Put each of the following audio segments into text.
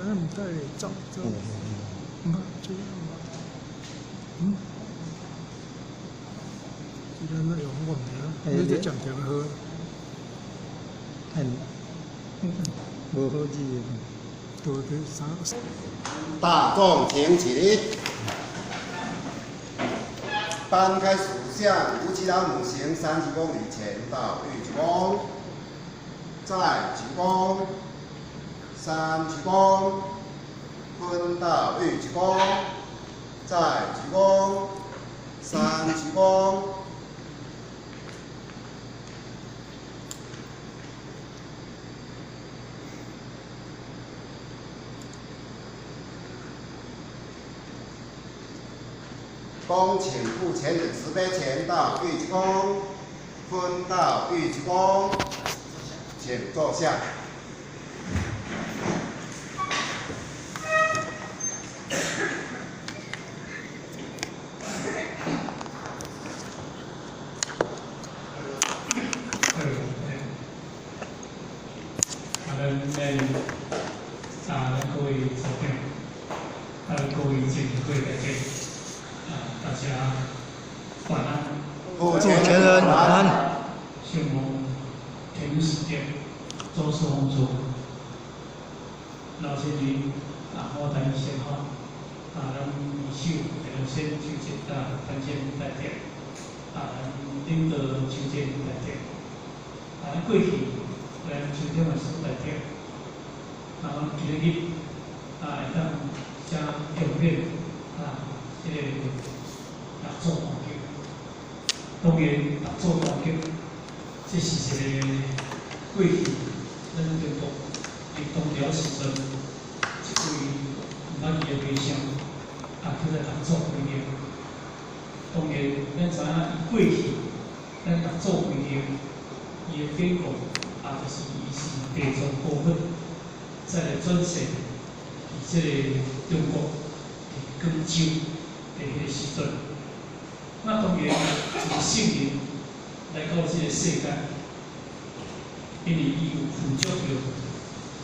咱毋知會走走，毋捌這嗯，這咱用我毋知，你這暫停好。嗯，無好字。對對三。大眾請起立。搬開屬相，五七老母行30公里前到玉鞠躬，再鞠躬，三鞠躬，坤道玉鞠躬，再鞠躬，三鞠躬。恭請付錢的慈悲前到玉鞠躬，坤道玉鞠躬，請坐下。啊，咱咱啊，咱各位所長，啊，各位前輩大家，啊，大家晚安。主主持人晚安。承蒙田市長、周世宏主老先生啊，我台先發啊，咱二手會先就職啊，團建代表啊，咱領導修正代表啊，咱過去咱首長嘛是代表，啊，阮今日啊，會當遮用力啊，這個六祖壇經，當然六祖壇經，這是一個過去咱中國佇唐朝時陣，這位毋捌伊的和尚啊，叫做六祖慧能。當然，咱知影伊過去咱六祖慧能，伊的典故啊，就是伊是地藏活佛，再來轉世佇這個中國佇廣州的彼個時陣。那當然，一個聖人來到這個世間，因為伊有付囑著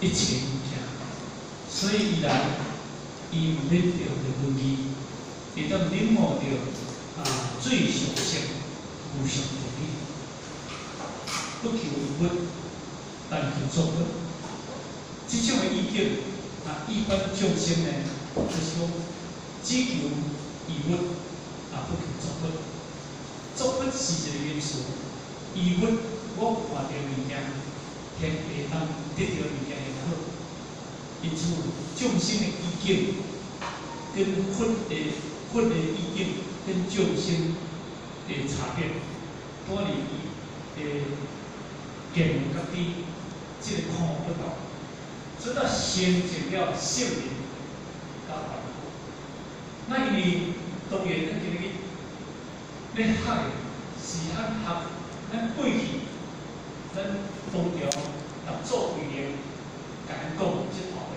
一切物件，所以伊來，伊有得著的文字，會當領悟著啊最上乘無上道理，不求有佛，但求作佛。這種的意境啊，一般眾生呢，就是講只求有佛，啊不求作佛。作佛是一個因素，有佛我看著物件，天會當得著物件會好。因此，眾生的意境跟佛的意境跟眾生的差別，在佇伊的見聞覺知，這個看不同。所以，到成就了聖人佮凡夫。那因為當然，咱今日咧學的是咱學咱過去咱唐朝六祖慧能共咱講這套的，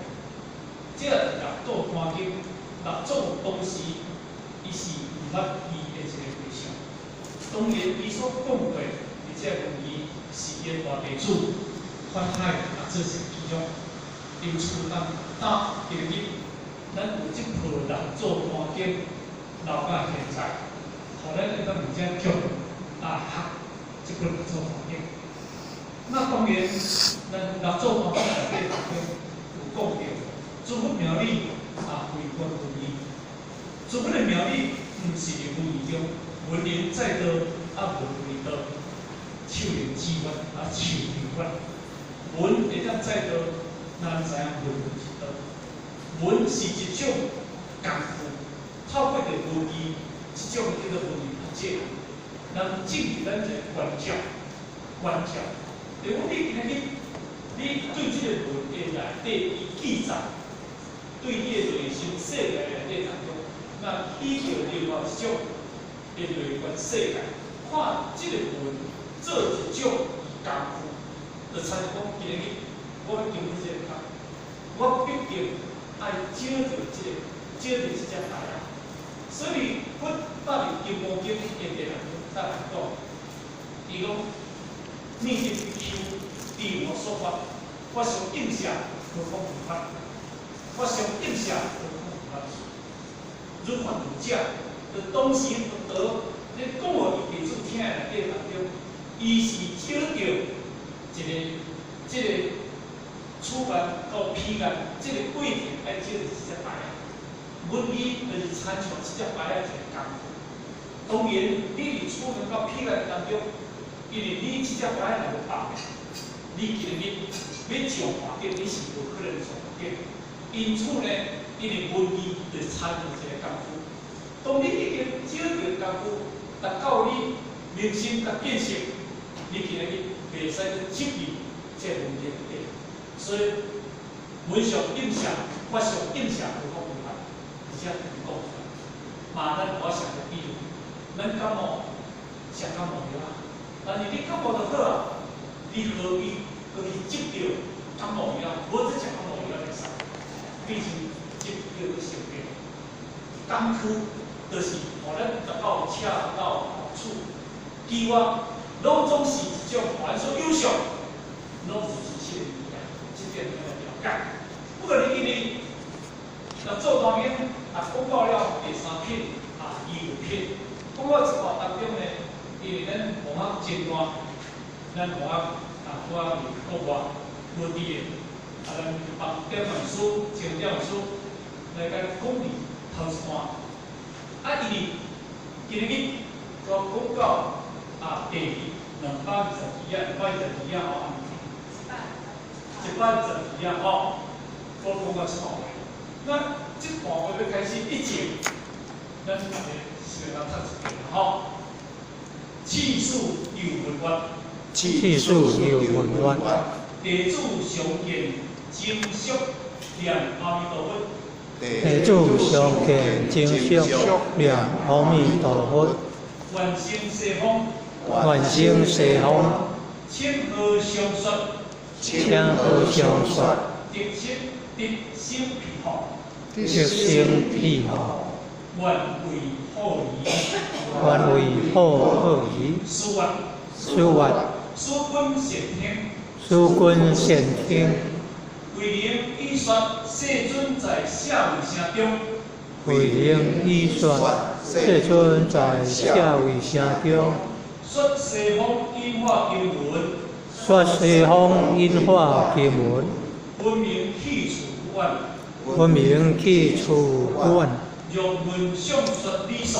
這個六祖壇經，六祖當時伊是毋捌伊的一個和尚，當然伊所講過的這個文字是伊的大弟子法海啊做成記錄，因此咱到今日咱有這套六祖壇經留到現在，予咱會當伫遮叫啊學這本六祖壇經。那當然，咱六祖壇經內底有講著，諸佛妙理啊，非觀文義。諸佛的妙理毋是佇文義中，聞名在道啊，聞非道，手能指法啊，手非法。聞會當載道，咱知影聞就是道。聞是一種工具，透過著文義，這種叫做文義學者，咱進入咱一個觀照，觀照。就講你今日你對這個文的內底伊記載，對你的內心世界內底當中，那起著另外一種的內觀世界，看這個文做一種工具，就親像講今日我要經過這個坎，我必定愛找著這個，找著這隻牌仔。所以佛到佇《金剛經》的內底當中，再來講，伊講念一比丘，除我说法，法相映射，何況無法？法相映射，何況無法？如法如者，就當時佛陀咧講予伊弟子聽的內底當中，伊是照著一个這个此岸到彼岸，這个過程愛照著一隻牌仔。文字就是親像這隻牌仔一个工具。當然，你佇此岸到彼岸當中，因為你這隻牌仔若無放，你今日欲上岸頂，你是無可能上岸頂。因此呢，因為文字就親像一个工具。當你已經照著工具達到你明心佮見性，你今日袂使閣執著這個問題內底。所以文相映射，法相映射，何況無法，而且講出來。嘛，咱我想個比喻，咱感冒，傷感冒著啊，但是你感冒就好啊，你何必閣去執著感冒藥？無這食感冒藥會使，變成這叫做生病。工具就是予咱達到恰到好處，其餘攏總是一種凡所有相，攏是真實的物件，這點咱來了解。不過你因為六祖壇經啊講到了第三品啊疑問品，講到這段當中呢，因為咱佛學真大，咱佛學啊拄仔佇國外無佇的，啊咱幫點文師、清點文師來共講理頭一段。啊，因為今日我講到啊第222頁，222頁吼，122頁吼，我講到這段話。那這段話欲開始以前，咱逐家先來讀一遍吼。契數又問曰，契數又問曰，弟子常見精熟念阿彌陀佛，弟子常見精熟念阿彌陀佛，願生西方，願生西方，請何相說？請何相說？得生得生彼國，得生彼國，願為好儀，願為好好儀。師曰，師曰，使君善聽，使君善聽。惠能已說世尊在舍衛城中，惠能已說世尊在舍衛城中，說西方引化經文，說西方引化經文，分明去處久遠，分明去處久遠。若問相說理數，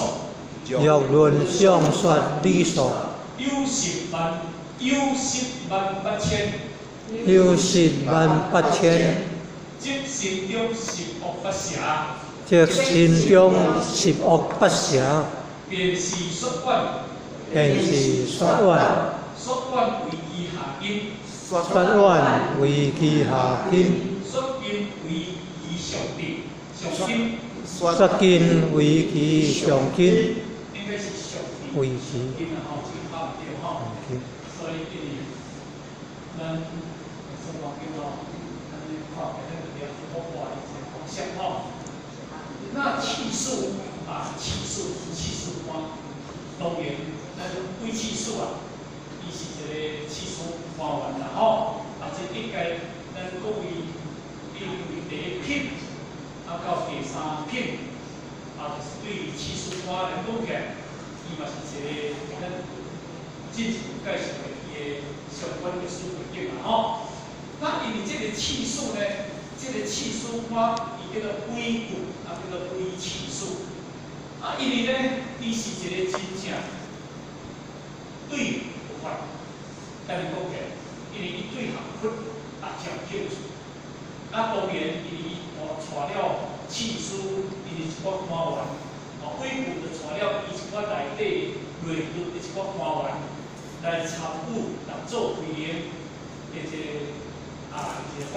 若論相說理數，有十萬八千，有10萬八千，則心中十惡八邪，則心中十惡八邪，便是說願，便是說願，說願為其下根，說願為其下根，說根為其上根，上根，說根為其上根，應該是上根，為其根啊吼，這個拍毋對吼。所以因為咱說話叫做，咱看起來就了好話的一個方式吼。那契數啊，契數契數官，當然咱鬼契數啊，伊是一個契數官員啦吼。啊，這應該咱各位因為第一品啊到第三品，啊，就是對契數官來講起來，伊嘛是一個咱進一步介紹的伊的相關歷史背景啦吼。那因為這個契數呢，這個契數官伊叫做鬼故，啊叫做鬼契數。啊，因為呢，伊是一個真正對佛法，共你講起來，因為伊對學佛啊真有興趣。啊，當然，因為伊哦帶了契師，伊是一寡官員，哦，鬼故就帶了伊一寡內底內閣的一寡官員來參與六祖惠能的這個啊一個法。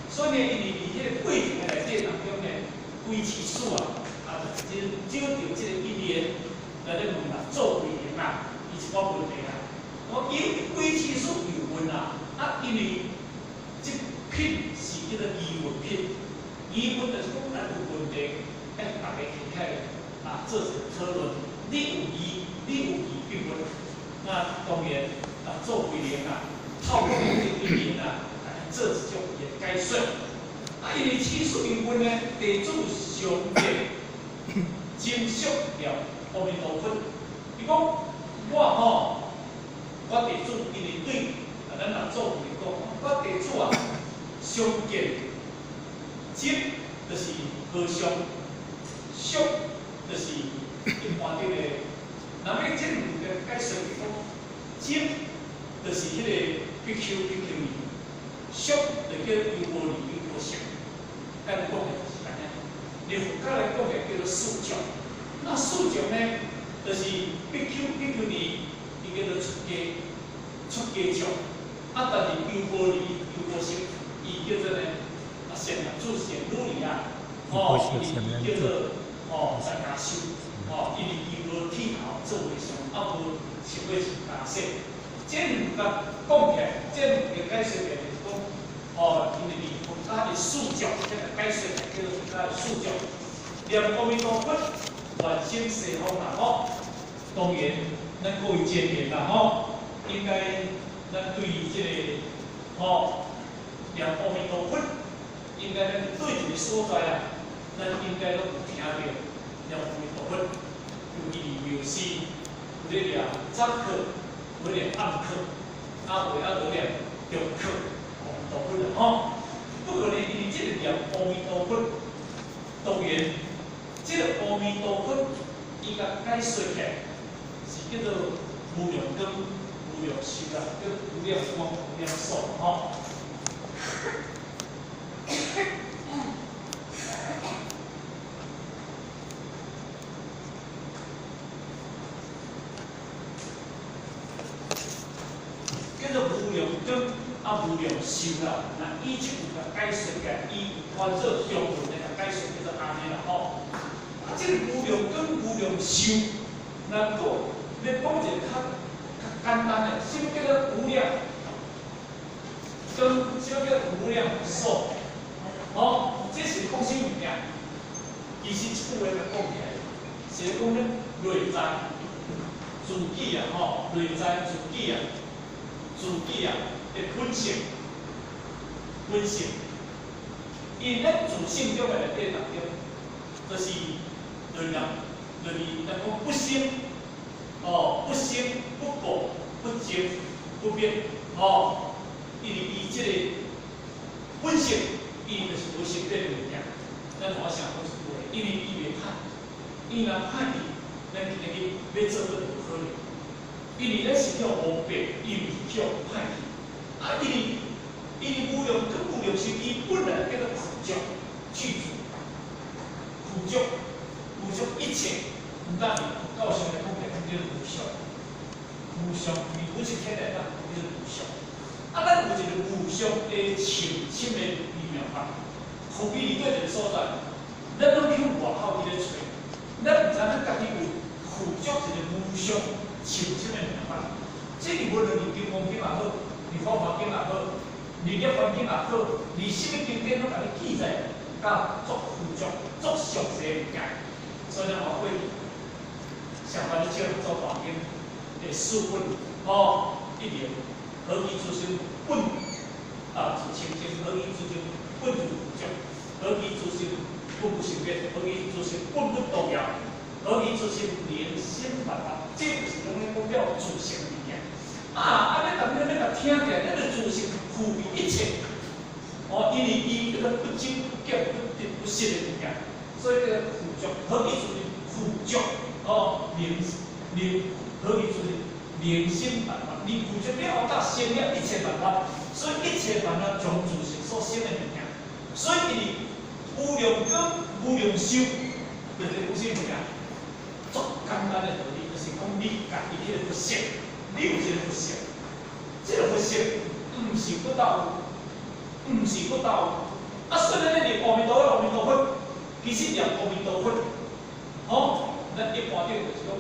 所以呢，因為佇彼個過程的內底當中呢，鬼契師啊，啊，就招著這個因緣來咧問六祖惠能啊，伊一寡問題啊。我因鬼契師又問啊，啊，因為這品是叫做疑問品，疑問就是講咱有問題，愛逐家提起來啊，做一個討論。你有疑，你有疑必問。那當然，六祖惠能啊，透过这个因缘啊，来做一种伊的解说。啊，因为起始经文呢，地主上见真俗念阿弥陀佛，伊讲我吼，我地主因为对啊，咱老祖来讲，我地主啊，上见真就是和尚，俗就是一般的个。那么这两个解释是讲，真就是彼个比丘比丘尼，俗就叫优婆离优婆塞，咱讲的就是按呢。你佛教来讲的叫做四众，那四众呢，就是比丘比丘尼，伊叫做出家出家众，啊，但是优婆离优婆塞，伊叫做呢啊善男子善女儿啊，吼，伊叫做吼在家修，吼，因为伊无剃头做和尚，啊无穿过是袈裟。这两个讲起来，这两个解释起来就是讲，吼，因为佛家的四众，这个解释起来叫做佛家的四众。念阿弥陀佛，愿生西方啦吼。当然，咱各位结缘啦吼，应该咱对于这个吼念阿弥陀佛，应该咱对一个所在啊，咱应该拢有听著念阿弥陀佛。尤其伫庙寺，有咧念早课，有咧念暗课，啊有的犹咧念中课，阿弥陀佛啦吼。不过呢，因为这个念阿弥陀佛，当然，这个阿弥陀佛，伊共解说起来是叫做无量光、无量寿啦，叫无量光、无量寿吼。叫做无量光啊，无量寿啦。那以这句共解说起来，伊翻做中文来共解说叫做按呢啦吼。啊，这个无量光、无量寿，若讲欲讲一个较较简单的，什么叫做无量光？什么叫做无量寿？吼，这是讲啥物件？其实这句话共讲起来，是讲咱内在自己啊，吼，内在自己啊，自己啊的本性，本性，因咱自性中的内底当中，就是就是人，就是咱讲不生，哦，不生不垢不净不灭，吼，因为伊这个本性，伊就是无生变的物件。咱我想讲一句话，因为伊袂歹，伊若歹去，咱今日欲做都无可能。因为咱是叫无变，伊毋是叫歹去。啊，因为无量跟无量寿，伊本来叫做具足，具足，具足，具足一切。毋但佛教上来讲，来讲叫无相，无相，伊本身起来讲叫无相。啊，咱有一个无相的深深的微妙法，伏伫对一个所在，咱拢去外口去咧揣，咱毋知咱家己有具足一个无相深深的妙法。这个无论伫金刚经也好，伫法华经也好，伫涅槃经也好，伫啥物经典拢共你记载，甲足具足、足详细的物件。所以咱话过去，上班咧照做大经的四本，吼，一定何其自性本啊自清净，何其自性本自具足，何其自性本不生灭，何其自性本不动摇，何其自性能生万法，这就是拢咧讲了自性物件。啊，按呢，当咱咧共听起来，咱的自性具备一切，哦，因为伊叫做不增不减不得不失的物件，所以叫做具足。何其自性具足，哦，能能何其自性能生万法，你具足了后，才生了一切万法，所以一切万法从自性所生的物件，所以因为无量光、无量寿，就是讲啥物件？足简单的道理，就是讲你家己彼个佛性，你有一个佛性，这个佛性毋是不到有，毋是不到有。啊，虽然咱念阿弥陀佛、阿弥陀佛，其实念阿弥陀佛，吼，咱一般顶就是讲，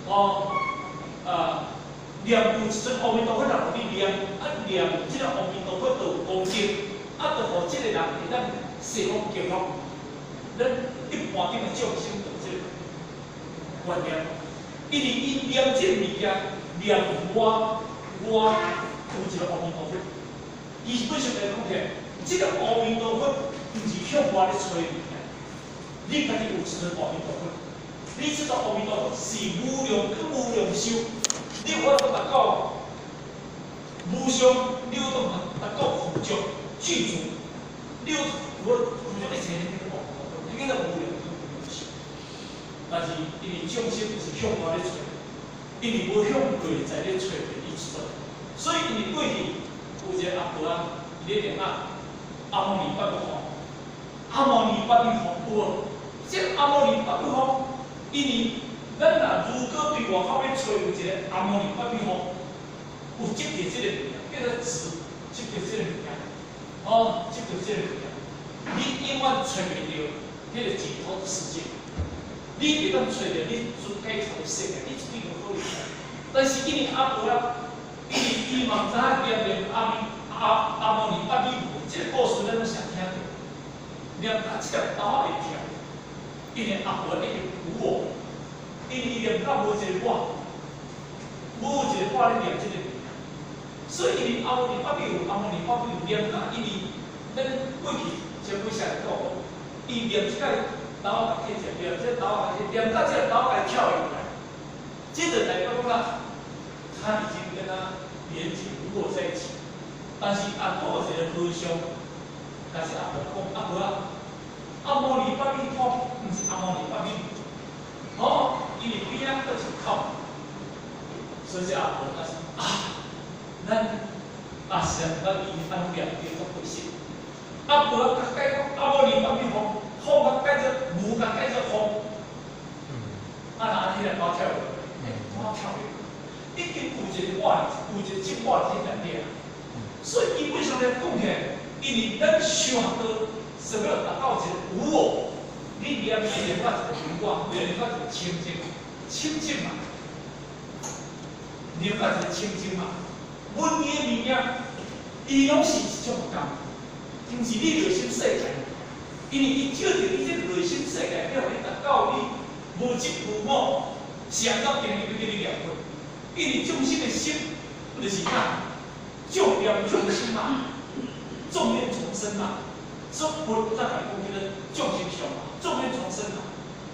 哦，啊，念有一尊阿弥陀佛，人予你念，啊念这个阿弥陀佛就有功德，啊，就予这个人会当西方极乐。咱一般顶的众生就这个观念，因为伊念这个物件，念我我有一個阿彌陀佛。基本上來講起來，這個阿彌陀佛毋是向外咧揣物件，你家己有一尊阿彌陀佛，你這個阿彌陀佛是無量劫無量壽，你有法度達到無上，你有法度達到富足具足，你有有富足一切，你叫阿彌陀佛，你叫做無量劫無量壽。但是因為眾生是向外咧揣，因為無向內在咧揣著伊一尊，所以因為過去有一個阿婆啊，伊咧念啊，阿摩尼八佛，阿摩尼八佛有無？這個阿摩尼八佛，因為咱若如果對外口欲揣有一個阿摩尼八佛，有執著這個物件，叫做執，執著這個物件，哦，執著這個物件，你永遠揣袂著彼個解脫的世界。你袂當揣著你所解脫的世界，你一定無可能。但是因為阿婆啊，因為伊嘛毋知影念念阿彌阿阿摩尼八咪佛，這個故事咱攏常聽著，念到這粒豆仔會跳，因為阿婆已經無我，因為伊念到無一個我，無一個我咧念這個物件，所以因為阿摩尼八咪佛，阿摩尼八咪佛念到因為咱過去前輩寫來講，伊念這個豆仔起來，念這個豆仔起來，念到這個豆仔跳起來，這就代表講啦，他已經跟他連結無我在一起。但是阿婆有一個和尚，但是阿婆講阿婆啊，阿摩尼八咪佛，毋是阿摩尼八咪佛，哦，因為邊仔閣一口，所以這阿婆他說啊，咱啊實在毋捌伊按呢念做過失。阿婆甲解講阿摩尼八咪佛，風甲解做無甲解做風，啊若按呢來搞跳，欸，我跳，已經有一個我，有一個正我佇內底啊。所以基本上來講起來，因為咱修學道是欲達到一個無我，你念是念到一個無我，念到一個清淨，清淨嘛，念到一個清淨嘛。文言物件，伊攏是一種共，毋是你內心世界。因為伊照著你這個內心世界，欲予你達到你無執無我，是按怎定義欲叫你念佛？因為眾生的心就是啥？眾念眾生嘛，眾念叢生嘛，所以佛才共你講叫做眾生相嘛，眾念叢生嘛。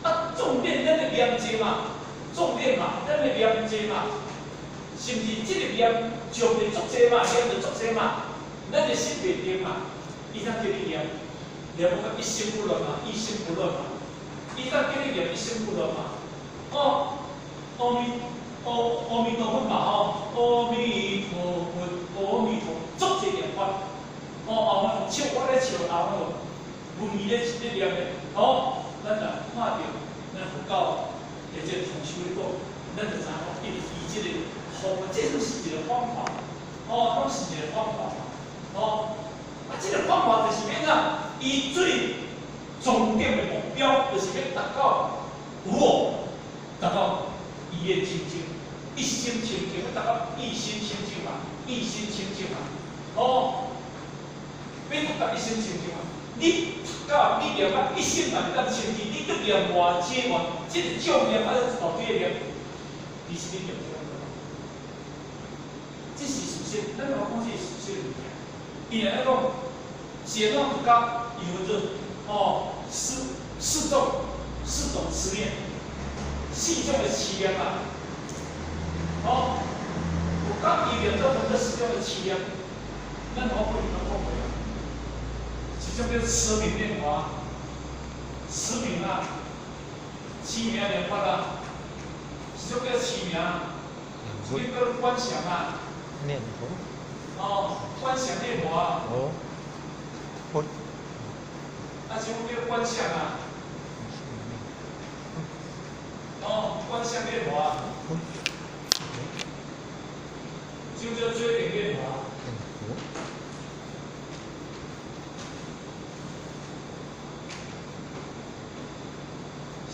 啊，眾念咱的念濟嘛，眾念嘛，咱的念濟嘛，是毋是？這個念上就足濟嘛，念就足濟嘛，咱的心袂定嘛，伊才叫你念，念到一心不亂嘛，一心不亂嘛，伊才叫你念一心不亂嘛。哦，阿彌阿阿彌陀佛嘛吼，阿彌陀佛，阿彌陀佛，足濟念法。哦，後面笑我咧笑，後面文字咧咧念的，吼，咱若看著咱佛教的這個同修咧講，咱就知影講，伊伊這個方法，這攏是一個方法，哦，攏是一個方法嘛，哦，啊，這個方法就是欲怎？伊最終點的目標就是欲達到無我，達到伊的清淨，一心清淨，欲達到一心清淨嘛，一心清淨嘛，哦。欲達到一心清淨嘛？你到你念啊，一心嘛會當清淨，你閣念偌濟偌，這個眾念啊，一大堆的念，其實你念這個，這是事實。咱若講這是事實的物件。伊若講，是按怎佛教伊分做哦四種持念，四種的持念啊。哦，佛教伊念做分做四種的持念，咱我過去攏講過啊。一種叫持名念佛，持名啊，持名念佛啊，一種叫持名，一種叫觀想啊，念佛。哦，觀想念佛啊。哦。佛。啊，一種叫觀想啊。哦，觀想念佛啊。一種叫決定念佛。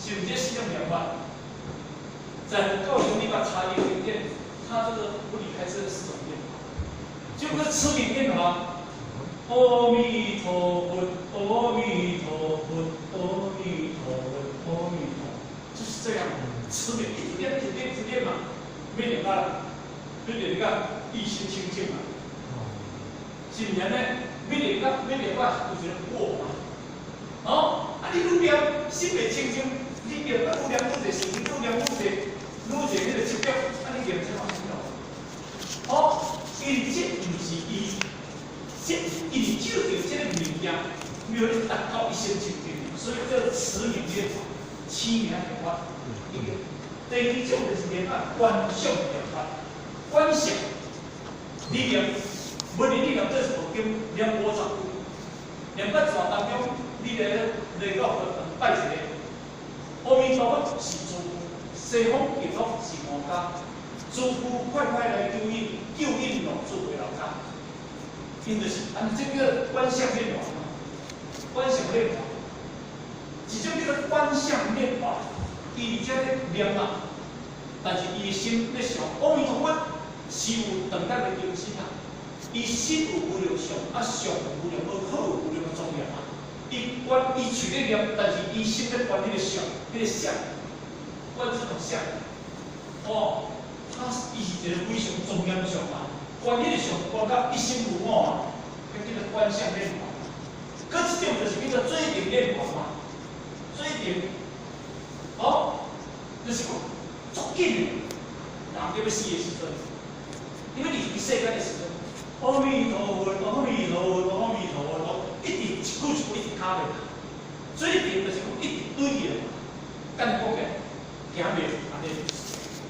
是毋是這四種念法？在佛教中，你捌查伊的經典，他這個不離開這四種念法。就個持名念佛，阿彌陀佛，阿彌陀佛，阿彌陀佛，阿彌陀佛，就是這樣。持名一直念，一直念，一直念嘛，欲念到，欲念到一心清淨嘛。是毋是按呢？每个甲每个我有一个过嘛。哦，啊你愈念心袂清净，你念甲愈念愈济，是愈念愈济，愈济彼个执著，啊你念啥嘛啥路？哦，因为这毋是伊，这伊是照著這个物件，欲予你達到一心清淨，所以叫持名念佛，持名念佛。第二種就是念啊觀想念佛，觀想，你念，無論你念這部經，念50句，念到蛇當中，你來來到佛堂拜一个，阿彌陀佛是慈，西方極樂是我家，諸父快快來救引，救引浪子回老家。𪜶就是按呢，這叫觀想念佛嘛，觀想念佛，一種叫做觀想念佛，伊佇遮咧念啊，但是伊的心咧想阿彌陀佛是有當當的精神啊，伊心有無量相，啊相有無量好，好有無量莊嚴啊。伊觀伊喙咧念，但是伊心咧觀彼個相，彼個相，觀這種相。哦，他伊是一個非常莊嚴相嘛，觀彼個相，觀到一心無我嘛，彼叫做觀相念佛。閣一種就是叫做水定念佛嘛，水定，哦，就是講足緊的，人伫欲死的時陣，因為佇世間的時陣，阿彌陀佛，阿彌陀佛，阿彌陀佛，一直一句一句一直卡咧，水定就是講一直對起來，敢若講起來，行袂按呢。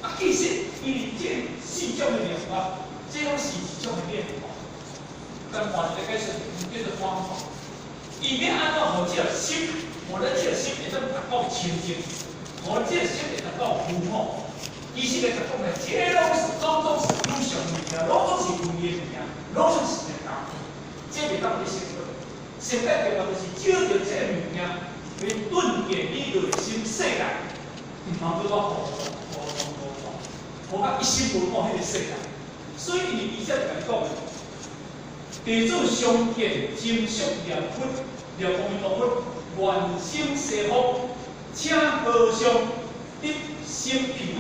啊，其實伊這四種的念法，這攏是一種的念法，但換一個解釋，叫做方法。伊欲按怎予這個心，予咱這個心會當達到清淨，予這個心會達到無我。其實來講咧，這攏是攏總是有相的物件，攏總是虛的物件，攏總是袂當。這袂當去成就。上界重要就是照著這個物件，去頓見你內心世界，毋通閣我糊塗糊塗糊塗，糊到一心無我彼個世界。所以伊伊才就共你講的，地主相見真相念佛，念阿彌陀佛，願生西方，請和尚得生彼土，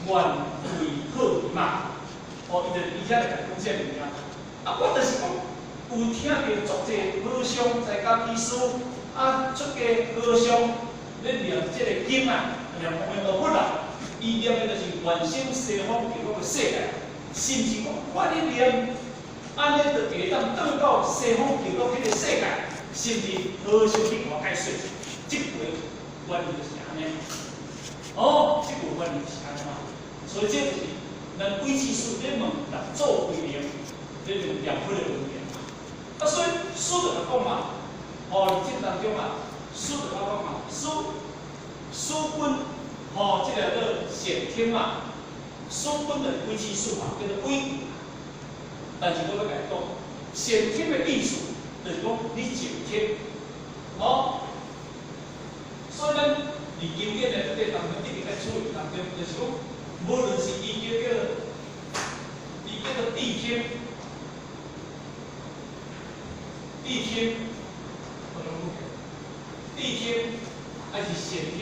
願為好嘛。哦，伊就伊才來共講這個物件。啊，我就是講有聽著足濟和尚在家居士啊，出家和尚咧念這個經啊，念阿彌陀佛啦，伊念的就是願生西方極樂的世界，甚至講我咧念，按呢就會當轉到西方極樂彼個世界，甚至和尚去共我解說，這句原理就是按呢。哦，這句原理就是按呢嘛。所以這就是咱鬼志師咧問六祖慧能，咧問念佛的問題嘛。啊，所以師就共講嘛，哦，佇這當中啊，師就共講嘛，師師君，吼，這個叫善聽嘛，師君就是鬼志師嘛，叫做鬼。但是我欲共你講，善聽的意思就是講你靜聽，哦。所以咱佇經典的內底當中，一定愛注意當中，就是講，無論是伊叫做，伊叫做諦聽，諦聽，諦聽，還是善聽？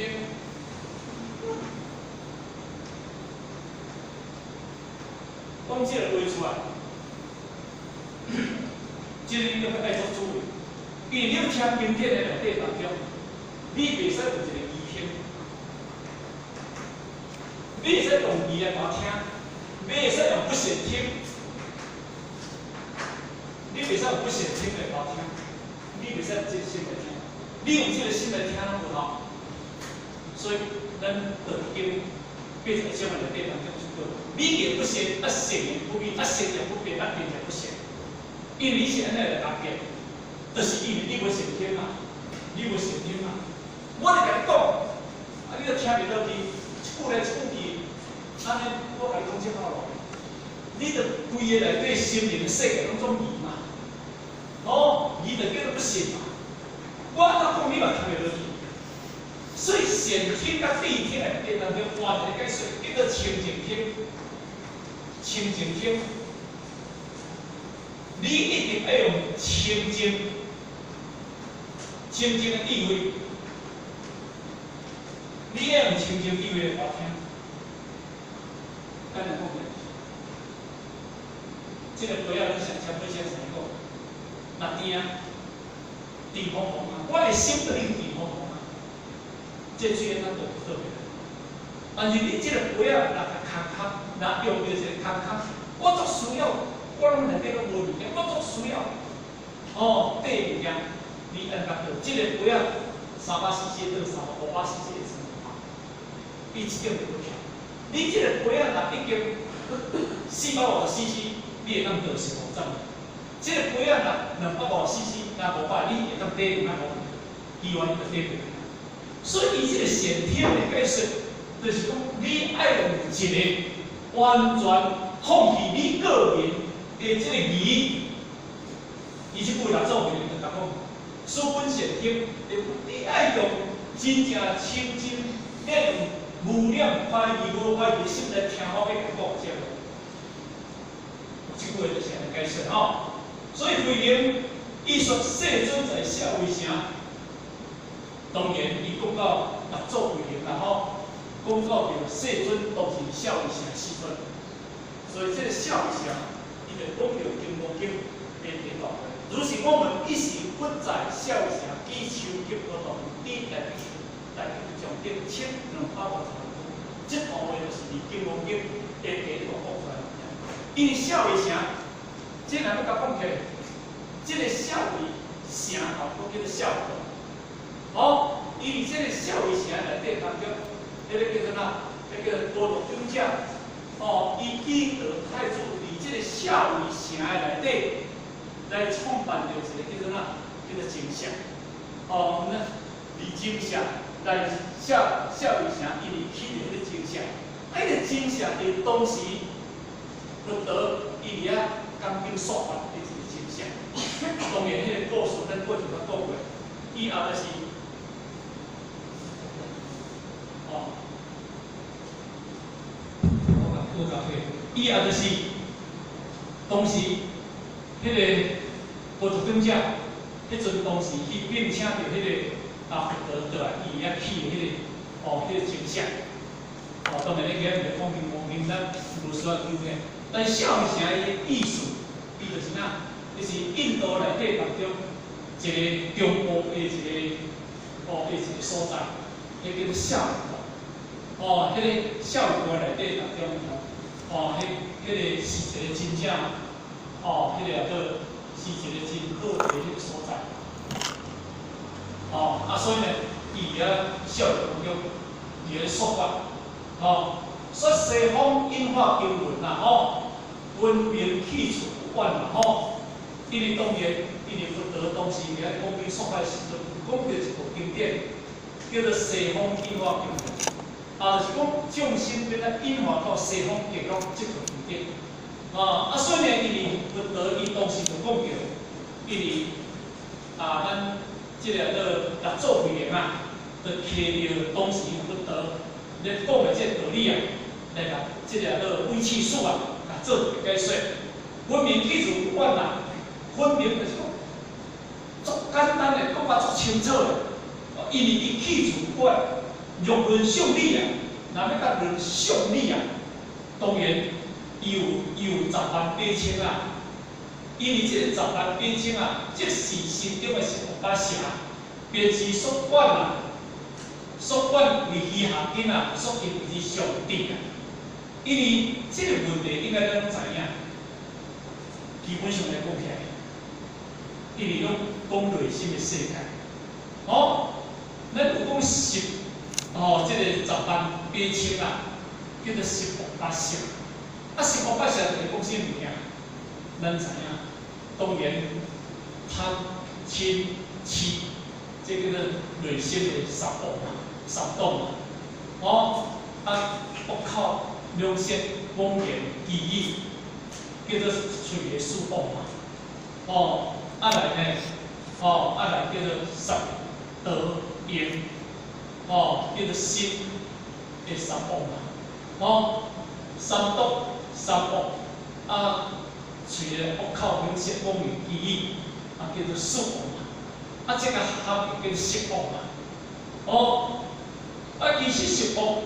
講這個話出來，這個你著愛做注意，因為你聽經典的內底當中，你袂使有一個疑聽，你會使用耳來聽，你會使用不善聽，你袂使用不善聽來聽，你袂使用這個心來聽，你用這個心來聽攏無效。所以咱就經81章的內底當中說過，美言不善，啊善言不美，啊善言不辯，啊辯也不善。因為你是按呢來答辯，就是因為你無善聽嘛，你無善聽嘛。我咧共你講，啊你都聽袂落去，一句來一句去，按呢我共你講這好咯。你著規个內底心靈世界攏總疑嘛，哦，疑就叫做不信嘛。我按怎講你嘛聽袂落去，所以善聽佮諦聽內底當中換一個解說，叫做清淨聽，清淨聽。你一定愛用清淨、清淨的智慧，你愛用清淨智慧來聽。敢若講的，這個不要你想想不想怎講？若甜，甜烘烘啊！我的心就已經甜烘烘啊！這水安怎倒倒袂？但是你這個杯仔若較空空，若用著一個空空，我足需要，我攏內底攏無物件，我足需要，哦，綴物件，你按怎倒？這個杯仔300 cc 倒三百，500 cc 會算無？伊這種就無巧。你這個杯仔若已經450 cc，你會當倒是50。這個杯仔若250 cc，若500，你會當綴250，機緣就綴袂。所以伊這個先天的解說，就是講你愛用一個完全放棄你個人的這個義。伊這句六祖慧能就共講，書本善聽，你愛用真正清淨，你愛用無染懷疑、無懷疑的心來聽我欲講這個。這句話就是按呢解說吼。所以慧能伊說世尊在舍衛城，當然伊講到六祖慧能啦吼，講到著世尊當時舍衛城的時陣，所以這個舍衛城，伊就講著金剛經的第大會。如是我聞，彼時佛在舍衛城，祇樹給波陀地，大比大比上頂1250萬句。這段話就是佇金剛經的第一個講出來。因為舍衛城，這若欲共講起來，這個舍衛城吼，閣叫做舍衛國。哦，伊佇這個舍衛城內底當中，彼個叫做哪？彼個叫波羅長者。哦，伊記得太祖佇這個舍衛城的內底來創辦著一個叫做哪？叫做精舍。哦，那佇精舍來舍舍衛城，伊佇起著彼個精舍。啊，彼個精舍佇當時佛陀伊佇遐講經說法的一個精舍。當然，彼個故事咱過去捌講過。以後就是，哦，我講以後就是當時彼個波羅長者，彼陣當時去聘請著彼個啊佛陀倒來，伊遐起的彼個哦，彼個精舍。哦，當然你今日講金剛經，咱無需要求嘅。但是舍衛城伊的意思，伊就是哪？就是印度內底當中一個中部的一個哦，的一個所在，彼叫做舍衛國。哦，彼個舍衛國內底當中，哦，彼彼個是一個真正，哦，彼個叫做是一個真好的彼個所在。哦，啊，所以呢，伊佇遐舍衛國中，佇咧說法，哦，說西方引化經文啦，吼，文明去除不遠啦，吼。因為當然，因為佛陀當時佇遐講經說法的時陣，講著一部經典，叫做《西方引化經文》，啊，就是講眾生欲來引化到西方極樂這部經典。啊，啊，所以呢，因為佛陀伊當時就講著，因為啊，咱這個做六祖慧能啊，就摕著當時佛陀咧講的這個道理啊，來共這個做唯識師啊，共做一個解說。分明去除不遠啦。分明就是講，足簡單的，講甲足清楚的。因為伊去除不遠，若論相理啊，若欲共論相理啊，當然伊有10萬八千啊。因為這個十萬八千啊，即是心中的十八邪，便是所管啊，所管為虛行根啊，所以為之上智啊。因為這個問題應該咱攏知影，基本上來講起來，因為攏講內心的世界，哦，咱有講十，哦，這個十萬八千啊，叫做十惡八邪，啊，十惡八邪就是講啥物件？咱知影，當然貪、嗔、痴，這叫做內心的三惡嘛，三毒嘛，哦，啊，惡口、兩舌、妄言、綺語，叫做喙的四惡嘛，哦。啊來呢，哦，啊來叫做殺、盜、淫，哦，叫做心的三惡嘛，哦，三毒、三惡，啊，喙的惡口、兩舌、妄言、綺語，啊，叫做四惡嘛，啊，這個合叫做十惡嘛，哦，啊，其實十惡，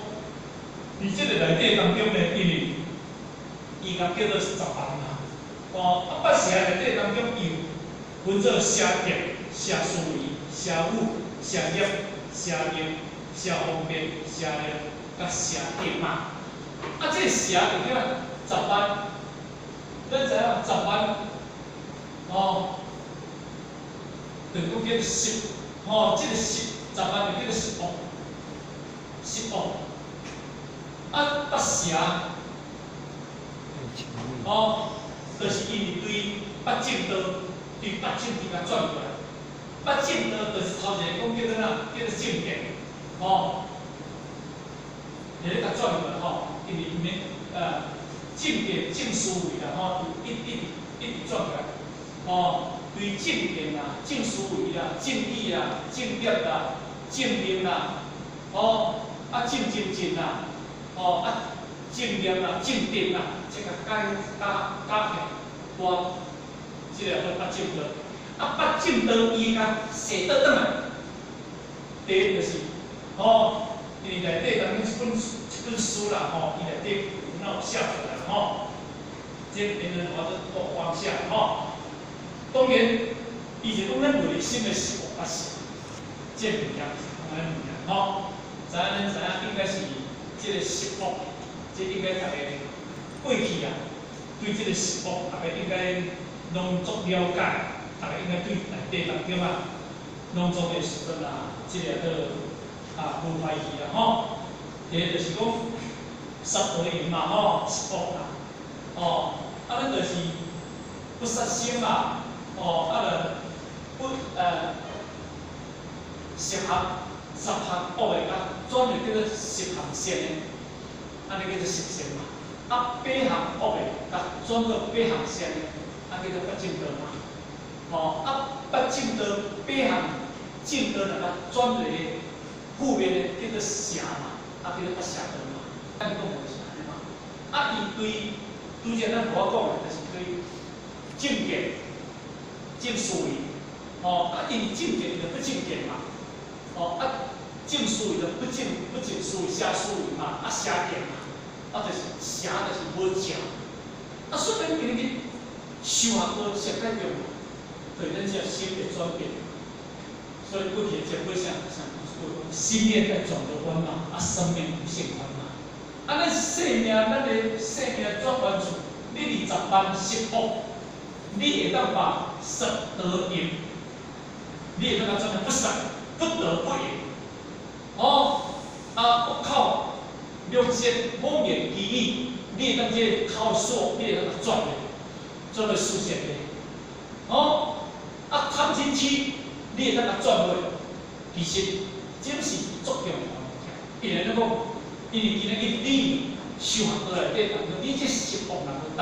佇這個內底當中呢，因為伊共叫做十萬嘛，哦，啊，八邪內底當中有。分做邪见、邪思维、邪语、邪业、邪行、邪方便、邪念、佮邪定嘛。啊，這个邪就叫十萬，咱知影十萬，哦，就講叫做十，吼，這個十十萬就叫做十惡，十惡。啊，八邪，哦，就是因為對八正道，對八正道共轉過來。八正道就是頭一个講叫做啥？叫做正見，吼，佇咧共轉過來吼，因為伊免正見正思維啦吼，一一直一直轉過來，吼，對正見啦、正思維啦、正語啦、正業啦、正命啦，吼，啊正精進啦，吼啊正念啦、正定啦，這個加加加起來，多，這個叫八正道。啊，八正道伊共寫倒轉來，第一就是，吼，因為內底當中這本書啦，吼，伊內底有那有寫出來吼，這變成我都光寫吼。當然，伊是講咱內心的十惡八邪，這物件是講咱物件吼。知影咱知影應該是這個十惡，這應該逐家過去啊，對這個十惡，逐家應該攏足了解。逐家應該對內底當中啊，攏總會時陣啊，這個都啊無懷疑啦吼。第一就是講十惡業嘛吼，十惡啦，哦，啊咱就是不殺生嘛，哦，啊就不十項惡的，啊轉入叫做十項善的，按呢叫做十善嘛。啊八項惡的，啊轉做八項善的，啊叫做八正道嘛。吼，啊，八正道八項正道，若共轉入負面的，叫做邪嘛，啊，叫做八邪道嘛。咱講的是按呢嘛。啊，伊對拄才咱無我講的，就是對正見、正思維，吼，啊，因為正見就不正見嘛，吼，啊，正思維就不正思維，邪思維嘛，啊，邪見嘛，啊，就是邪就是無正。啊，所以咱今日修學道上較重要，對咱這心的轉變。所以過去的前輩啥啥講，心念愛轉個彎嘛，啊，生命無限寬嘛。啊，咱生命，咱的生命轉彎處，你20萬十惡，你會當把十得贏，你會當共轉不殺，不得不贏。哦，啊，惡口兩舌妄言綺語，你會當這個口說，你會當共轉的，轉做四善的。哦，啊，貪嗔痴，你會當共轉落。其實，這是足重要的物件。因為咱講，因為今日你修學道內底當中，你這十惡若無斷，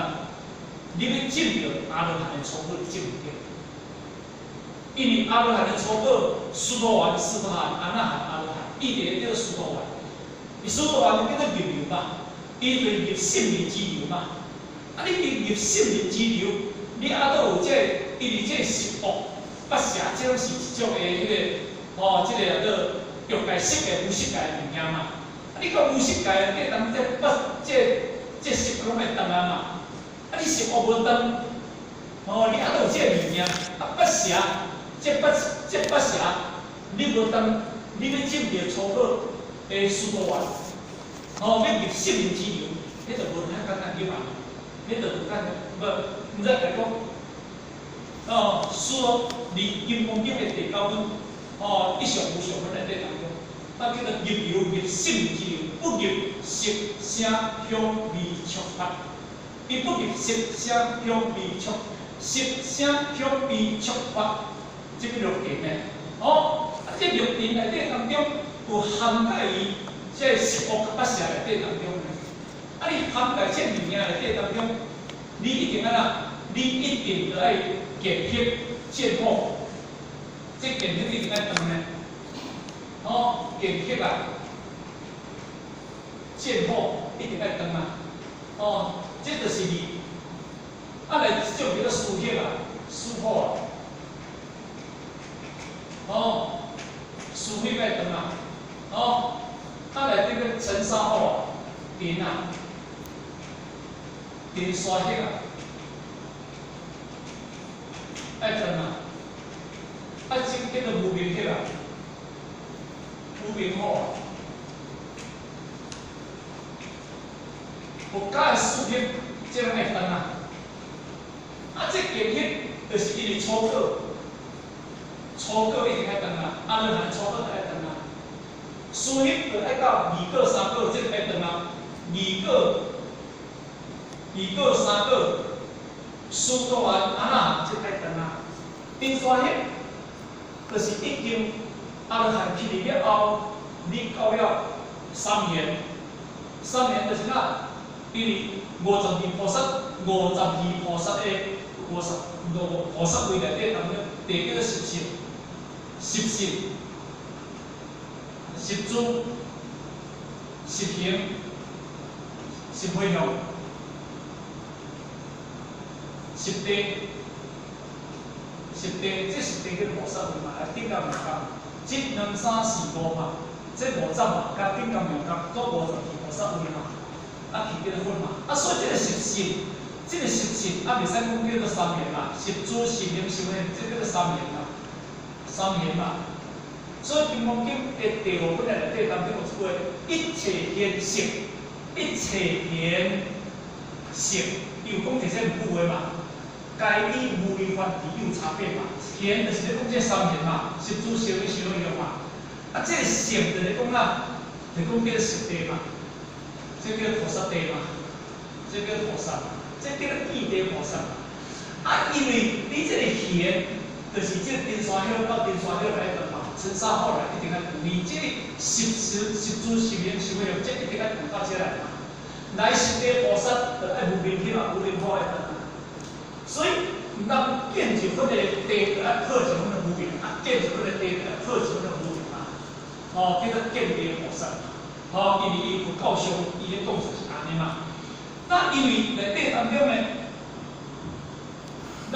你欲證著阿羅漢的初果，證毋著。因為阿羅漢的初果，須陀洹、斯陀含、阿那含、阿羅漢，伊佇咧叫須陀洹。伊須陀洹就叫做入流嘛，伊就入聖人之流嘛。啊，你入聖人之流，你猶閣有這個，因為這十惡八邪，這攏是一種的彼個，吼，這個叫做欲界、色界、無色界的物件嘛。啊，你講無色界內底當這八這這十惡攏愛斷啊嘛。啊，你十惡無斷，吼，你猶閣有這個物件，啊，八邪，這八邪，你無斷，你欲證著初果的須陀洹，吼，欲入聖人之流，彼就無遐簡單入啊，彼就無簡單，無，毋知來講，哦，書佇金剛經的第九品，哦，一相無相分內底當中，啊，叫做入流入聖人之流，不入色聲香味觸法，伊不入色聲香味觸，色聲香味觸法，這個六塵呢，哦，啊，這六塵內底當中有涵蓋伊這十惡八邪內底當中呢，啊，你涵蓋這物件內底當中，你一定按怎？你一定著愛見黑見火，這見黑一定愛斷呢，哦，見黑啊，見火一定愛斷啊，哦，這就是你，啊來這種叫做思黑啊，思火啊，哦，思黑愛斷啊，哦，啊來這個塵沙惑啊，塵啊，塵沙黑啊，愛斷啊。叫做無明彼啊，無明火。佛家的四彼，這攏愛斷啊。啊，這見彼就是因為初果，初果一定愛斷啊，阿羅漢初果就愛斷啊。四彼就愛到二果、三果，這個愛斷啊。二果、二果、三果，四果完阿那這愛斷啊。頂山彼，就是已經阿羅漢起去了後，你到了三賢，三賢就是哪？因為52菩薩，52菩薩的55菩薩位內底當中，第叫做十信、十信、十住、十行、十回向、十地、十地，這十地叫菩薩位嘛，頂甲唔共，一、兩、三、四、五嘛，這五十嘛，佮頂甲唔共，做52菩薩位嘛。啊，去叫做佛嘛，啊，所以這個十信，這個十信啊，袂使講叫做三賢啦，十住、十行、十回向，這叫做三賢啦，三賢嘛。所以《金剛經》的第五本內底當中有一句話：一切現成，一切現成，伊有講這些句話嘛？皆與無為法有差別嘛？現就是咧講這三賢嘛，十住、十行、十回向嘛。啊，這個成就是講啊，就講叫做十地嘛。這叫菩薩地嘛，這叫菩薩，這叫做見地菩薩。啊，因為你這個賢，就是這個登山鄉到登山鄉來斷嘛，塵沙後來一定愛斷。你這個十十十住十行十回向，這一定愛斷到這來嘛。來十地菩薩，就愛無明彼嘛，無明火愛斷。所以，毋通見一分的地，就愛破一分的無明；啊，見一分的地，就愛破一分的無明嘛。哦，叫做見地菩薩。吼，因為伊佛教上，伊咧講就是按呢嘛。那因為內底當中呢，咱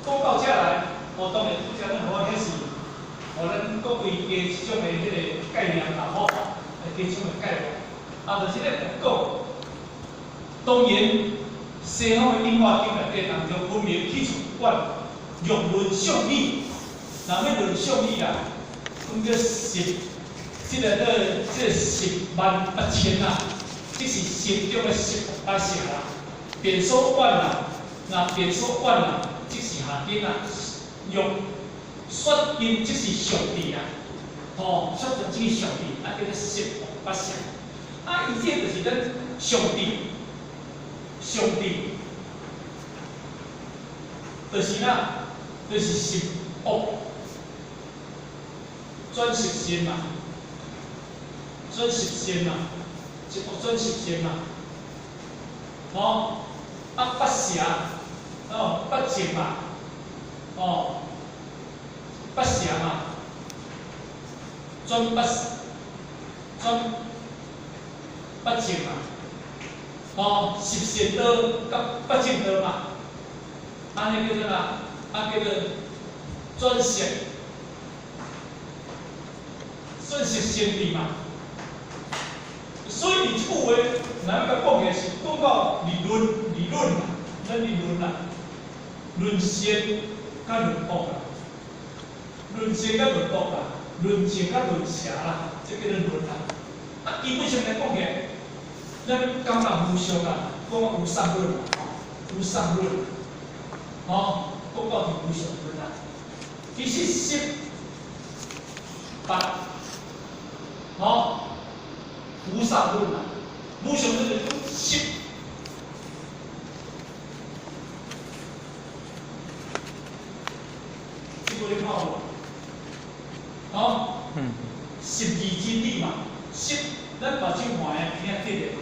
講到遮來，哦，當然拄才咱予我顯示，予咱各位加一種的彼個概念啦，吼，加一種的概念。啊，就是咧講，當然西方的因果經內底當中，分明起出管欲論相理，若欲論相理啦，講叫十。這個這這個10萬8千啊，這是心中的十八邪啦，變所願啦，若變所願啦，即是下根啊，欲說因即是上智啊，吼，說盡這個上智，啊叫做十八邪，啊，伊這就是咱上智，上智，就是哪，就是十惡轉十善嘛。轉十善嘛，十惡轉十善嘛，吼，啊八邪，哦八正嘛，哦八邪嘛，轉八轉八正嘛，吼十善道佮八正道嘛，按呢叫做啥？啊叫做轉十，轉十善智嘛。所以伊這句話，若欲共講的是講到理論，理論啦，咱理論啦，論善佮論惡啦，論善佮論惡啦，論正佮論邪啦，這叫做論啦。啊，基本上來講起來，咱感覺無常啦，講無相論啦，無相論，吼，講到佇無相論啦。其實十八，吼。無相論啦，無相論就是講十，這個你看無？吼，十二真理嘛，十，咱目睭看的聽得的嘛，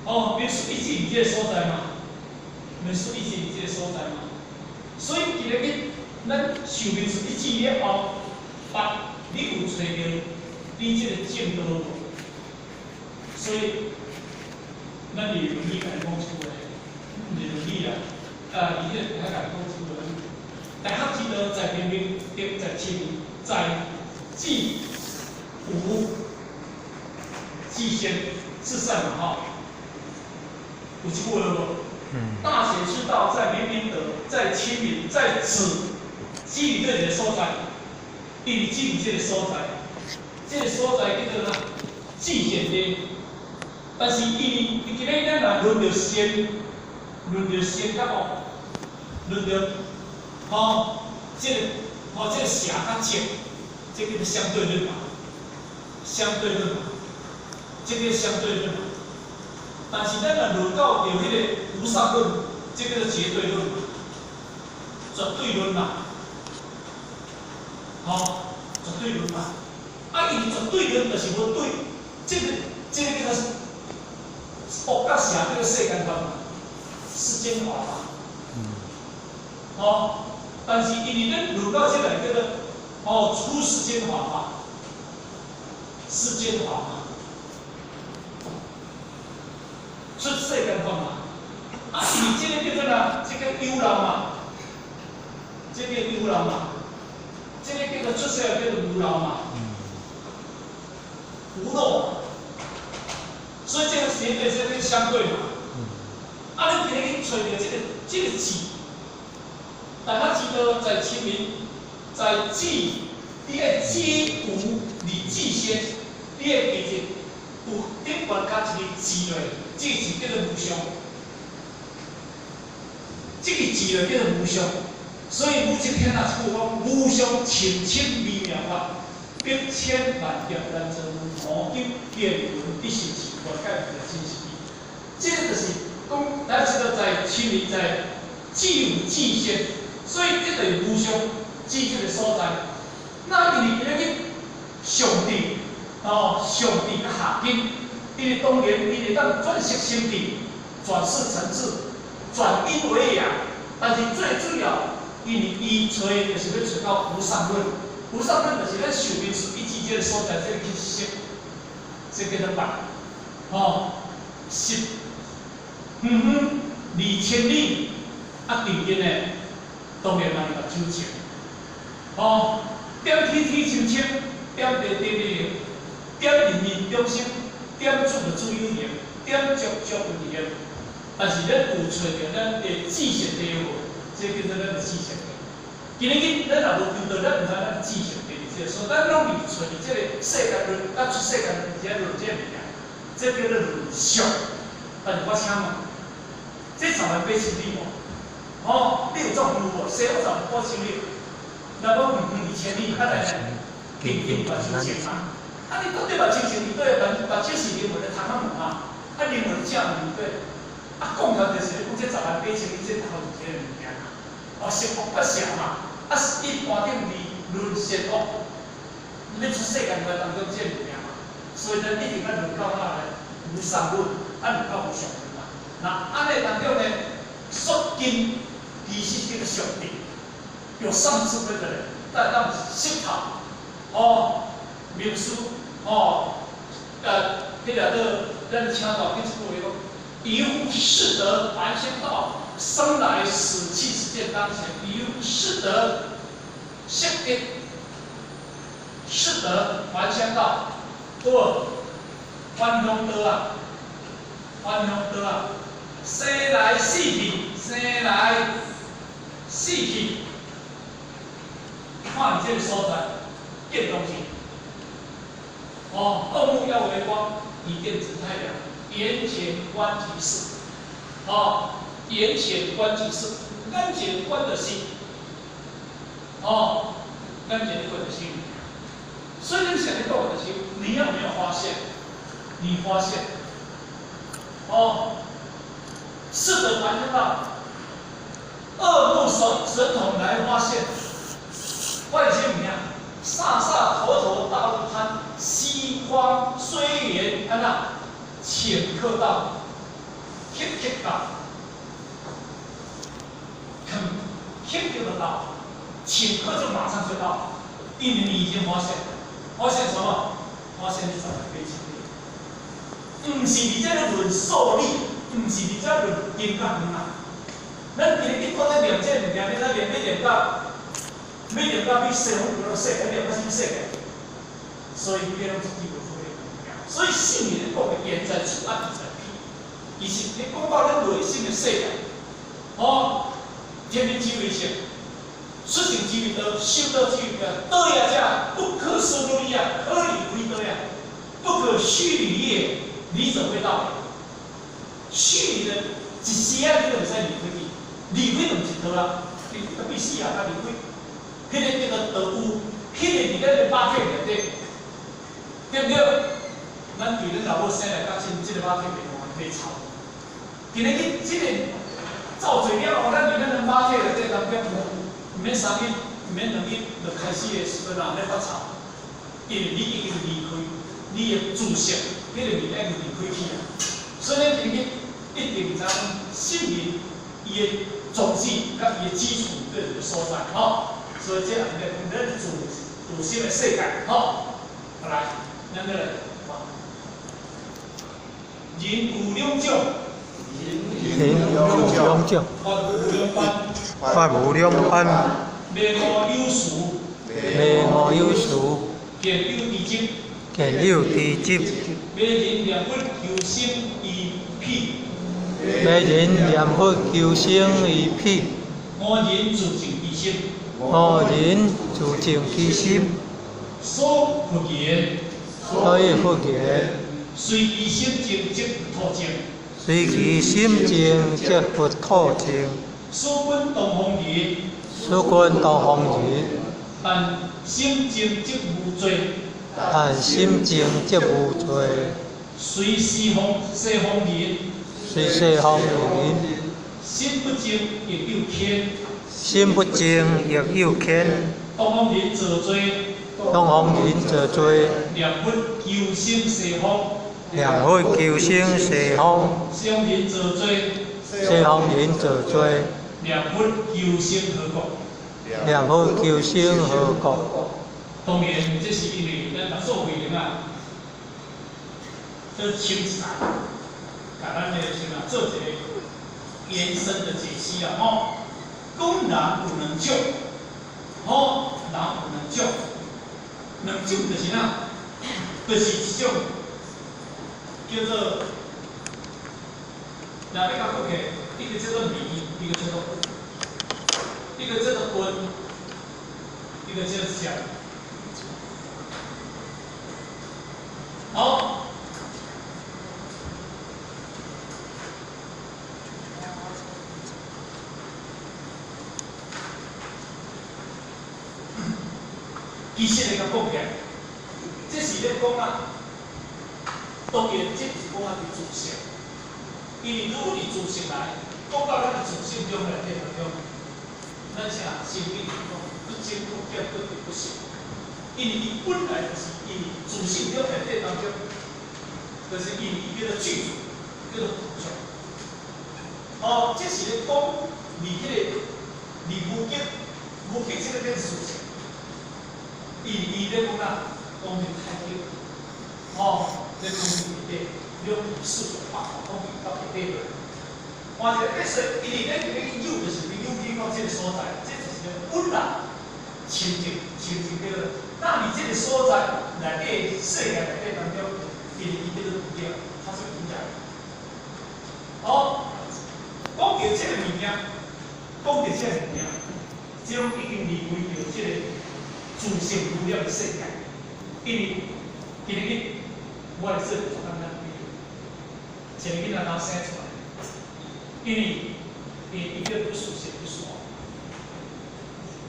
哦，文殊一智佇這个所在嘛，文殊一智佇這个所在嘛，所以今日咱受文殊一智了後，八，你有揣著你這個正道無？所以，咱佇論語共伊講出來，佇論語啊，啊，伊彼個遐共講出來。大學之道，在明明德，在親民，在智無至善，至善嘛吼。有這句話無？大學之道，在明明德，在親民，在子，子佇佗一個所在？因為只佇這個所在，這個所在叫做啥？至善地。但是因為伊今日咱若論著善，論著善較惡，論著吼，這個吼，這個邪較正，這叫做相對論嘛，相對論嘛，這叫相對論嘛。但是咱若論到著彼個無上論，這叫做絕對論嘛，絕對論嘛，吼，絕對論嘛。啊，因為絕對論就是無對，這個叫做惡佮邪叫做世間法嘛，世間法嘛。吼，但是因為咱論到這個叫做吼出世間法嘛，世間法嘛，出世間法嘛。啊，因為這個叫做啥？這個有漏嘛，這個有漏嘛，這個叫做出世叫做無漏嘛，無漏。所以這個絕對這個相對嘛。啊，你今日去揣著這個字，大家知道在清明，在智，你愛知無離智先，你會記住有頂懸加一個字落，這個字叫做無相。這個字就叫做無相，所以武則天啊，一句講無相深清微妙法，百千萬劫難遭遇，五經見聞一時時，我解就真實義。這個就是講，咱知道在清明在智有智先，所以這就是無相指這個所在。那因為今日去上智，哦，上智佮下根，因為當然伊會當轉識成智，轉識成智，轉陰為陽。但是最主要，因為伊揣就是欲揣到無上論，無上論就是咱壽命是一指這個所在，這個去識，這叫做白，吼，識，遠遠2000里，啊，近近的，當然嘛是目睭前，吼，點天天清清，點地地地靈，點人民眾生，點主就主有形，點足足有形。但是咱有揣著咱的至善地無？這叫做咱的至善地。今日去咱若無求道，咱毋知咱至善地佇這個，所以咱攏佇揣佇這個世間論，佮出世間論佇遮論這個物件，這叫做論相。但是我請問，這10萬八千里無？吼，你有這麼有無？西方10萬八千里，若講遠遠2000里，較來呢？近近目睭前嘛。啊，你到底目睭前佇佗？但目睭是靈魂的窗仔門嘛？啊，靈魂的正門佇佗？啊，講起來就是講這10萬八千里，這頭是這個物件嘛。哦，是惡佮邪嘛。啊，一般頂離論善惡，欲出世間法當中這個物件嘛。所以咱一定愛論到哪呢？無上論，啊，論到無上論嘛。那按呢當中呢，說經其實叫做上智，有上智慧的人，但當識透，哦，明師，哦，彼個做咱請到去一句話講。愚夫識得梵天道，生來死去之見當前。愚夫識得識得識得梵天道，對無？梵香道啊，梵香道啊，生來死去，生來死去，看佇這個所在，見東西。哦，惡目要為光，以電子太陽。眼前觀即是，哦，眼前觀即是，眼前觀就是，哦，眼前觀就是。所以你現在講的是，你有沒有發現？你發現？哦，識得梵天道，惡目神神通來發現，發現什麼物件？薩薩陀陀大路灘，西方雖然按怎？頃刻到，刻刻到，肯刻就到，頃刻就馬上就到，因為你已經發現，發現什麼？發現你10萬八千里，毋是佇這個論數理，毋是佇這論近佮遠啊。咱今日一般咧念這個物件，欲怎念？欲念到，欲念到比西方極樂世界，念到啥物世界？所以彼攏一句無可能。所以聖人講的言在此，啊，在彼。其實你講到咱內心的世界，哦，天命之為性，出世之為道，修道之为道，道也者，不可说理也，可理非道也，不可须臾也，离者非道。须臾的一时仔，你就袂使离开去，离开就毋是道啦，你必死啊，才离开。彼个叫做道有，彼个伫咱的肉体内底，对毋对？咱对咱老母生来到这这个肉体袂臭。今日去这个造罪了后，咱伫咱的肉体内底当中，毋免3日，毋免2日，就开始的时阵啊，咧发臭。因为你已经离开你的自性，彼个物件已经离开去啊。所以咱今日一定知影圣人伊的宗旨佮伊的基础佇一个所在，吼。所以这也是咱自自身的世界，吼。来，咱再来看，人有两种，人有兩種，法無兩般，法無兩般，迷悟有時，迷悟有時，見有知執，見有知執，迷人念佛求生於彼，迷人念佛求生於彼，悟人自淨其心，悟人自淨其心，所佛言，所以佛言，隨其心淨則佛土淨，隨其心淨則佛土淨。此君東方人，此君東方人，但心淨則無罪，但心淨則無罪。隨西方西方人，隨西方人，心不淨亦有牽。心不淨亦有牽。東方人造罪，東方人造罪，念佛求生西方，念佛求生西方，西方人造罪，西方人造罪，念佛求生何國？念佛求生何國？當然，這是因為咱六祖慧能啊，做請起來，共咱的什麼做一個延伸的解析啊！吼，講人有兩種，吼，人有兩種，兩種就是哪，就是一種叫做，若欲共講起，一個叫做迷，一個叫做悟，一個叫做昏，一個叫做覺。好，其實來講起來，這是咧講啊，當然這是講啊佇自性，因為如果佇自性來，講到咱的自性中內底當中，咱啥心經講不增不減不退不失，因為伊本來就是因為自性中內底當中，就是因為伊叫做具足，叫做具足。哦，這是咧講佇彼個佇無極無極這個變事情。伊伊咧講啊，講佇太極，吼，咧講佇底，兩四種八講佇到底落。換一個意思，伊佇咧佇咧有，就是咧有去到這個所在，這就是本來清淨清淨叫做。那佇這個所在內底世界內底當中，伊伊叫做無量，它是無量。好，講到這個物件，講到這個物件，這種已經離開著這個自性無量的世界，因為今日我來做足簡單比喻，一個囡仔剛生出來，因為伊伊叫不事先不事後，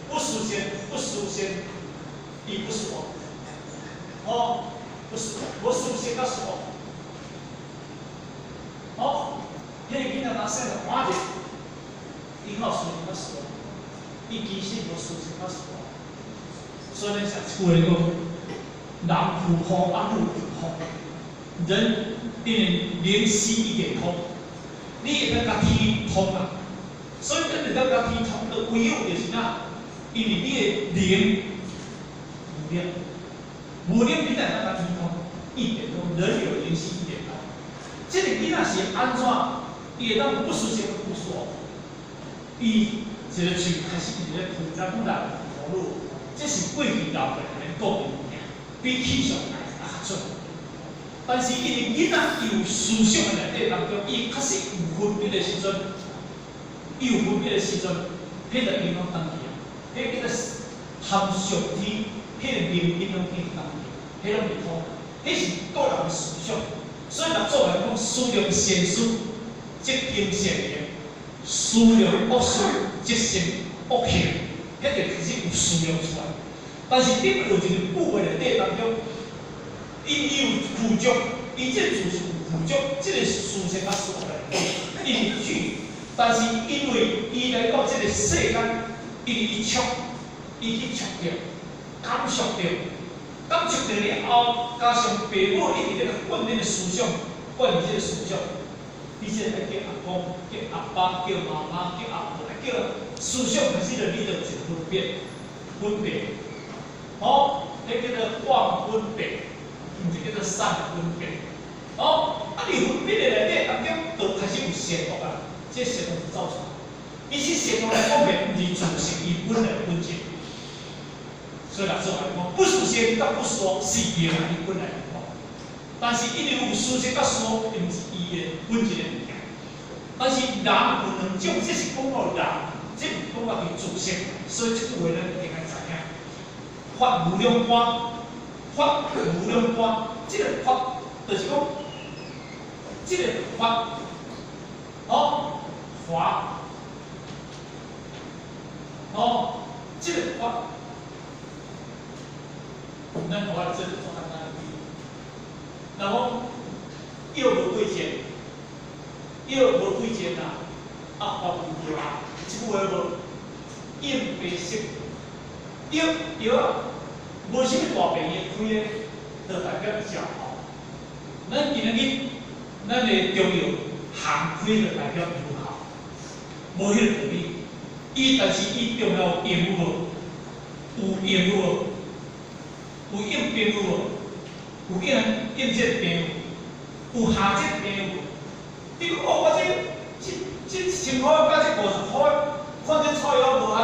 不事先不事先，伊不事後，哦，不事無事先甲事後，哦，彼個囡仔剛生來看著，伊有事先甲事後，伊其實無事先甲事後。所以咱上一句話講，人有風啊，路有風。人因為靈犀一點通，你會當共天通啊。所以咱會當共天通的唯有就是哪，因為你的靈無量，無量你才會當共天通，一點通，人有靈犀一點通。這個囡仔是按怎？伊會當不事先不事後，伊一个喙開始一直咧吐，咱講人吐露。這是過去老爸共咱講的物件，比氣象來也較準。但是因為囡仔伊有思想的內底當中，伊確實有分別的時陣，伊有分別的時陣，彼個影響當去啊，彼叫做含上天彼个命运攏变改变，彼攏袂通，彼是个人的思想。所以六祖来讲，思量善事，則行善言；思量惡事，則成惡行。彼就開始有思量出來。但是你有一個句話內底當中，伊有具足，伊這個字是有具足，這個事實較說來，伊是具，但是因為伊來到這個世間，伊伊觸，伊去觸著，感受著，感受著了後，加上爸母一直咧灌恁的思想，灌你這個思想，你這個愛叫阿公、叫阿爸、叫媽媽、叫阿婆，愛叫思想開始就你就有一個分別，分別。哦，彼叫做妄分別，毋是叫做善分別。哦，啊，你分別的內底當中，就開始有善惡啊，這善惡就走出來。其實善惡來講，袂毋是自性伊本來本質。所以六祖來講，不思善佮不思惡是另伊本來的。但是因為有思善佮思惡，伊毋是伊的本質的物件。但是人有兩種，這是講到人，這毋講到伊自性。所以這句話咱一定愛知影。法無兩般，法無兩般，這個法就是講，這個法，哦，法，哦，這個法，咱我來做個簡單的比喻。若講藥無貴賤，藥無貴賤啊，啊法無無啊，這句話無應白色，藥藥啊，無啥物大病伊開咧，就代表食好。咱今仔日咱的中藥行開就代表有效，無彼個道理。伊但是伊重要有用無？有用無？有應病無？有應應這個病無？有下這個病無？你講哦，我這這這1,000箍佮這50箍，看這草藥無效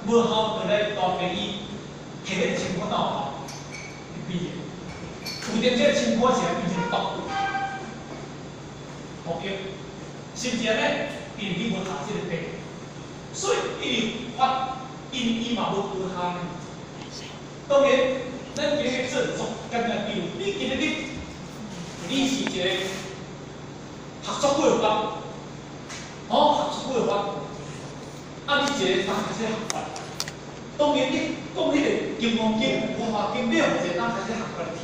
無效，就來大病醫摕彼1,000箍哪有效？比者，有陣這1,000箍是來變成毒，毒藥，是毋是按呢？因為你無下這個病，所以伊發因伊嘛無無效呢。當然，咱今日做足簡單比喻，你今日你你是一個學足久的法，哦，學足久的法，啊，你一個當開始學法，當然你講彼個《金剛經》《法華經》，你予一個當開始學法聽，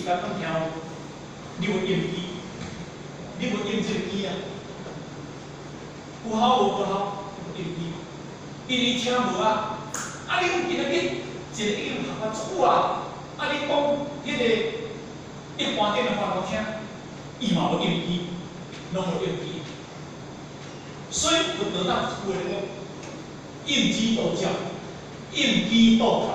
一般攏聽無，你有應機，你無應這個機啊？有效無無效？無應機，因為聽無啊，啊你講今仔日一個已經學法足久啊，啊你講彼個一般點的話我聽，伊嘛無應機，攏無應機。所以佛陀當一句話講：應機道教，應機道法。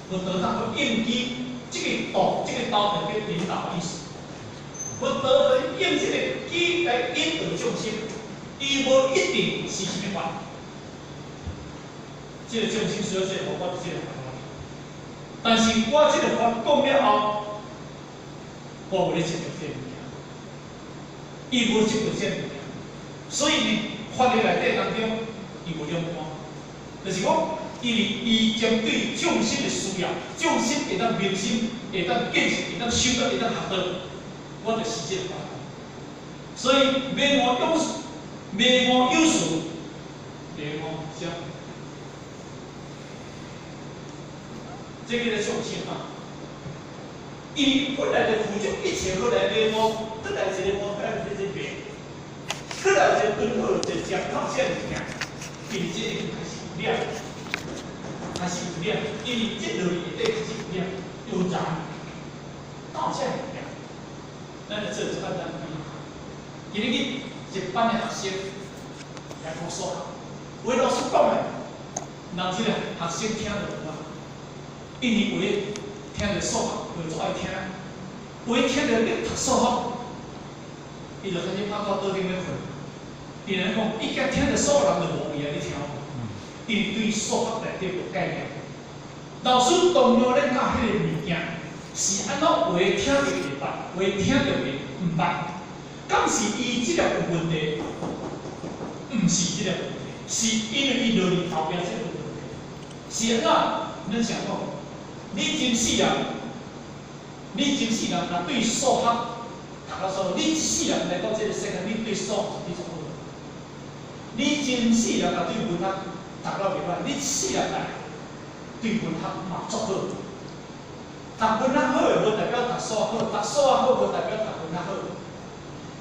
佛陀當講應機，這個道，這個道代表引導的意思。佛陀用這個機來引導眾生，伊無一定是啥物法。這個眾生需要這個法，我就這個法。但是我這個法講了後，我有咧執著這個物件，伊無執著這個物件，所以呢，法的內底當中，伊無兩般，就是講，因為伊針對眾生的需要，眾生會當明心，會當見識，會當修道，會當學道，我就施這個法。所以迷悟有迷悟有事，迷悟啥？這個叫做眾生啊！伊本來就付出一切，過來迷悟，過來一個悟，過來一個迷，過來一個頓悟，一個食靠這物件，因為這已經開始有了，開始有了，因為這落去下底開始有了，有燃，到這物件，咱來做一簡單比喻。今日一般的學生來講數學，有的老師講的，人這個學生聽就有啊。因為有的聽著數學，有的足愛聽；有的聽著咧讀數學，伊就開始趴到桌頂咧睏。伊來講，伊驚聽著數學人就無位啊咧聽，因為對數學內底無概念。老師當初咧教彼個物件，是按怎有的聽著會捌，有的聽著會毋捌。敢是伊這個有問題？毋是這個問題，是因為伊落去後壁這個問題。是按怎？咱想講，你前世人，你前世人若對數學讀了數，你這世人來到這個世間，你對數學你足好。你前世人若對文學讀了袂歹，你這世人來對文學嘛足好。讀文學好的，無代表讀數學好；讀數學好，無代表讀文學好。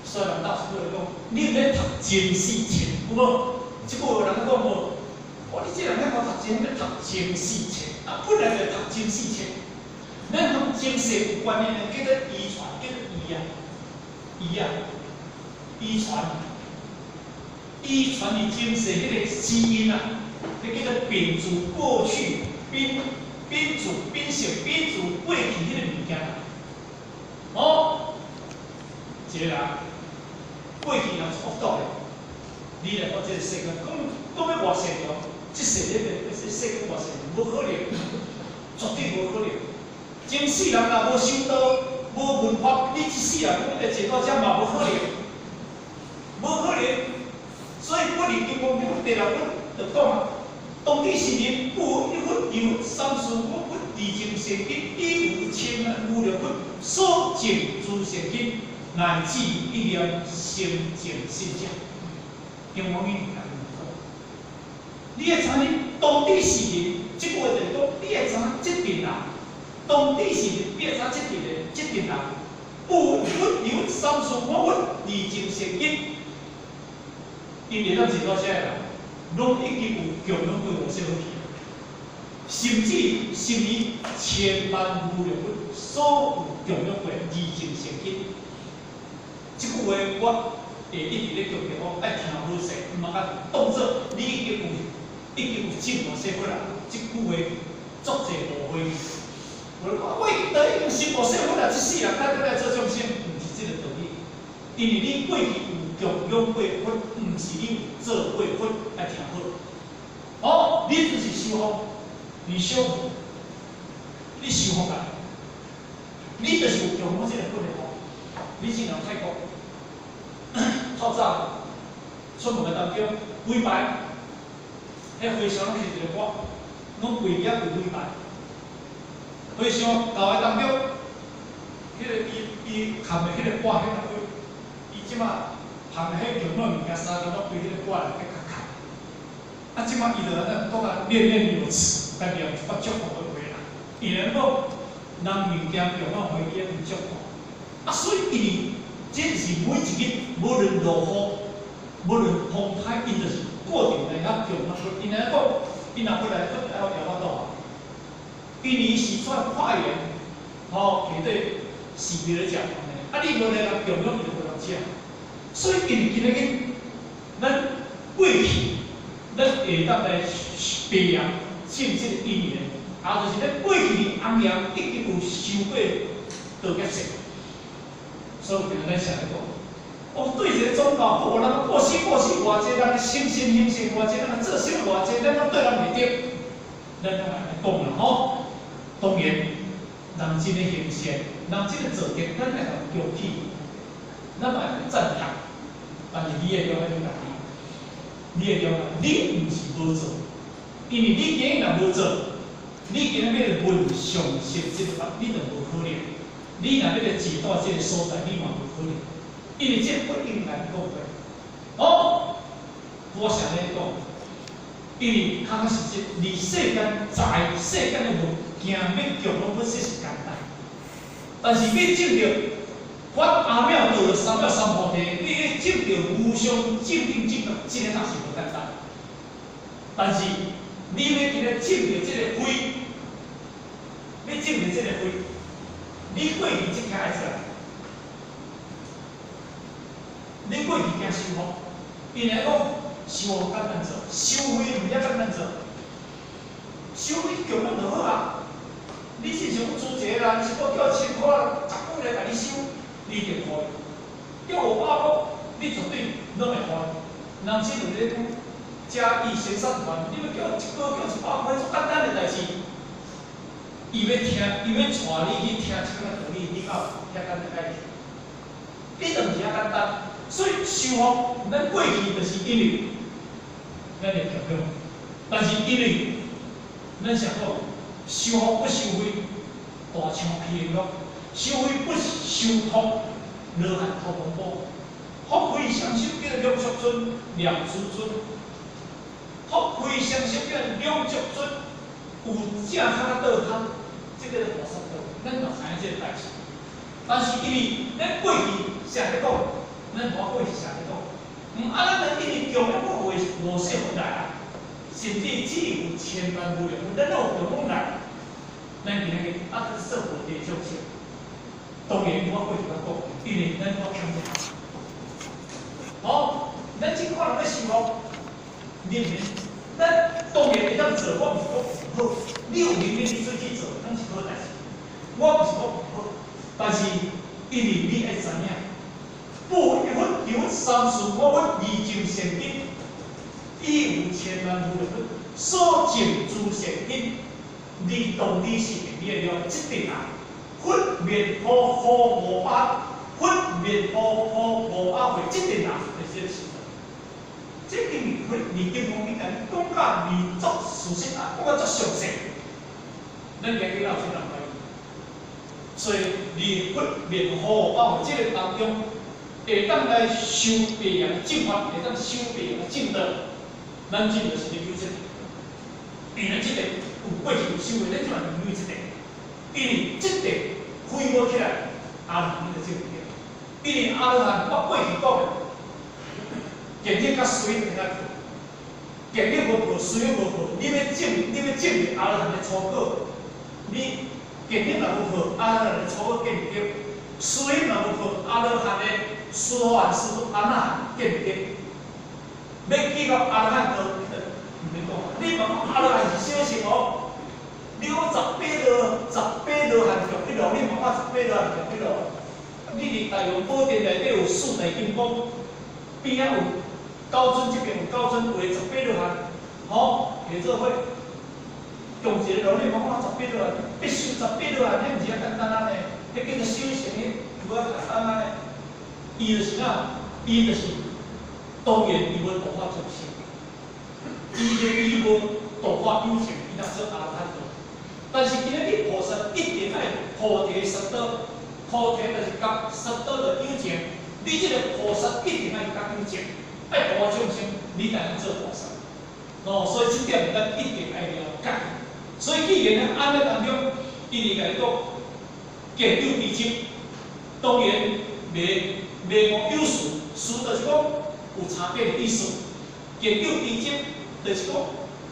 所以人到處來講，你有咧讀前世冊，有無？這句話人講無？哦，你這人遐讀前，咧讀前世冊，啊，本來就讀前世冊。咱同前世有關係的，叫做遺傳，叫做遺啊，遺啊，遺傳，遺傳佇前世彼個基因啊，彼叫做秉住過去，秉秉住秉性秉住過去彼個物件。哦，一個人過去若做惡毒的，你來到這個世間，講講欲偌善良，這世咧個這世間偌善良，無可能，絕對無可能。前世人若無修道、無文化，你這世人講欲來坐到遮嘛無可能，無可能。所以本來金剛經第六本就講啊，當彼時人，有一佛、二佛、三四五佛，二淨善根，以有千萬無量佛所證諸善根，乃至一念成淨信者。金剛經共講，你會知影當彼時人，這句話就是講，你會知影這陣人，當彼時人，你會知影這陣的這陣人，有一佛、二佛、三四五佛，二淨善根，因為咱坐到遮的人，攏已經有供養過無少去，甚至甚於千萬無量佛所有供養過二淨善根。這句話我會一直咧強調講，愛聽好勢，毋通共當做你已經有證無說佛啦。這句話足濟誤會。有人講，我已經都已經成無說佛啦，這世人咱閣來做眾生，毋是這個道理。因為你過去有供養過佛，毋是你有做過佛，愛聽好。哦，你就是修福，你修福，你修福啊，你就是有供養這個佛的福。你進入泰國，透早出門的當中，規排，彼和尚攏提一個缽，攏跪遐跪幾排。和尚到的當中，彼個伊伊含的彼個缽彼個伊這馬含的彼供養物件三工攏規彼個缽內底較空。啊，這馬伊就按呢講啊，念念有詞，來念一擺祝福的話啦。伊咧講，人物件供養回伊一祝福。啊，所以因為這是每一日，無論落雨，無論風颱，𪜶就是固定來遐供養佛。𪜶來講，𪜶若不來，閣愛會法度啊。因為是出化緣，吼，下底寺廟咧食飯的，啊，你無來共供養，伊就無人食。所以因為今仔日，咱過去，咱會當來白揚證這個因緣，也就是咱過去翁爺已經有修過道結識。所以，今日咱成日講，哦，對一個宗教好，咱過世過世偌濟人心心行善偌濟人做啥物偌濟，咱攏對人袂著，咱攏來講啦吼。當然，人真的行善，人真的做業，咱愛共恭喜，咱嘛愛讚嘆。但是你會了解你家己，你會了解，你毋是無做，因為你今日若無做，你今日欲來聞上善這個法，你就無可能。你若欲來坐到這個所在，你嘛無可能，因為這不應該講過。哦，我想咧講，因為確確實實，佇世間財，世間的物件欲供養佛，這是簡單。但是欲證著法阿邈道了三藐三菩提，你欲證著無上正等正覺，這個那是無簡單。但是你欲今日證著這個慧，欲證著這個慧，你過去這徛愛做，你過去驚修福，𪜶來講修福簡單做，修慧毋遐簡單做，修慧供養就好啊。你親像租一個人，是閣叫1000箍10幾來共你收，你一定予伊。叫500箍，你絕對攏會予伊。人只有咧講，嘉義行善團，你欲叫一個叫100塊，足簡單的代誌。伊欲聽，伊欲帶你去聽這個道理，你敢有遐簡單解去？你就毋是遐簡單。所以修福，咱過去就是因為咱會強強，但是因為咱想講，修福不修慧，大象皮樂；修慧不修福，羅漢托風波。福慧雙修叫做兩足尊、念珠尊。福慧雙修叫做兩足尊，有正跤倒跤，這個菩薩道，咱嘛知影這個代誌。但是因為咱過去成日講，咱我過去成日講，啊，咱因為供養我話無說佛來啊，甚至只有千萬無量，咱有供養來，咱今日啊，做菩提眾生，當然我過去較講，因為咱我欠這。好，咱這款人欲修福，你毋免，咱當然會當做，我毋是講毋好，你有能力你出去做，攏是好代誌。我毋是講毋好，但是因為你愛知影，不一佛求三世五佛二淨善根，以有千萬無量佛所證諸善根，你當你是你會了這點啊，佛滅苦苦無阿，佛滅苦苦無阿會，這點啊，就是這個時陣。這經佛二經方面來講甲未足事實啊，講甲足詳細，咱今日老師人懷疑。所以，離佛滅苦阿會這個當中，會當來修白羊的正法，會當修白羊的正道，咱這就是咧有這個。因為這個有過去有修的，咱這嘛有這個。因為這個恢復起來，阿羅漢就證得。因為阿羅漢，我過去講的，見力佮隨會當見力無破，隨無破，你欲證阿羅漢的初果，你見力若無破，阿羅漢的初果見袂著；隨若無破，阿羅漢的四阿四阿那含見袂著。欲記到阿羅漢道，毋免講，你嘛講阿羅漢是小乘哦。你講十八羅漢共彼落，你嘛講十八羅漢共彼落。你佇大雄寶殿內底有四大金剛，邊仔有九尊，這邊有九尊，有的十八羅漢，吼，下做伙，共一個路，你嘛講十八羅漢，必須十八羅漢，彼毋是遐簡單安呢，彼叫做修行的，無遐簡單安呢。伊就是啥？伊就是當然伊無度化眾生，伊無度化有情，伊若做阿羅漢道。但是今日你菩薩一定愛菩提實道，菩提就是覺，實道就有情。你這個菩薩一定愛覺有情，愛度化眾生，你才能做菩薩。哦，所以這點咱一定愛了解。所以既然按呢當中，伊就共你講，見有知識，當然袂袂無有事，事就是講有差別的意思。見有知識，就是講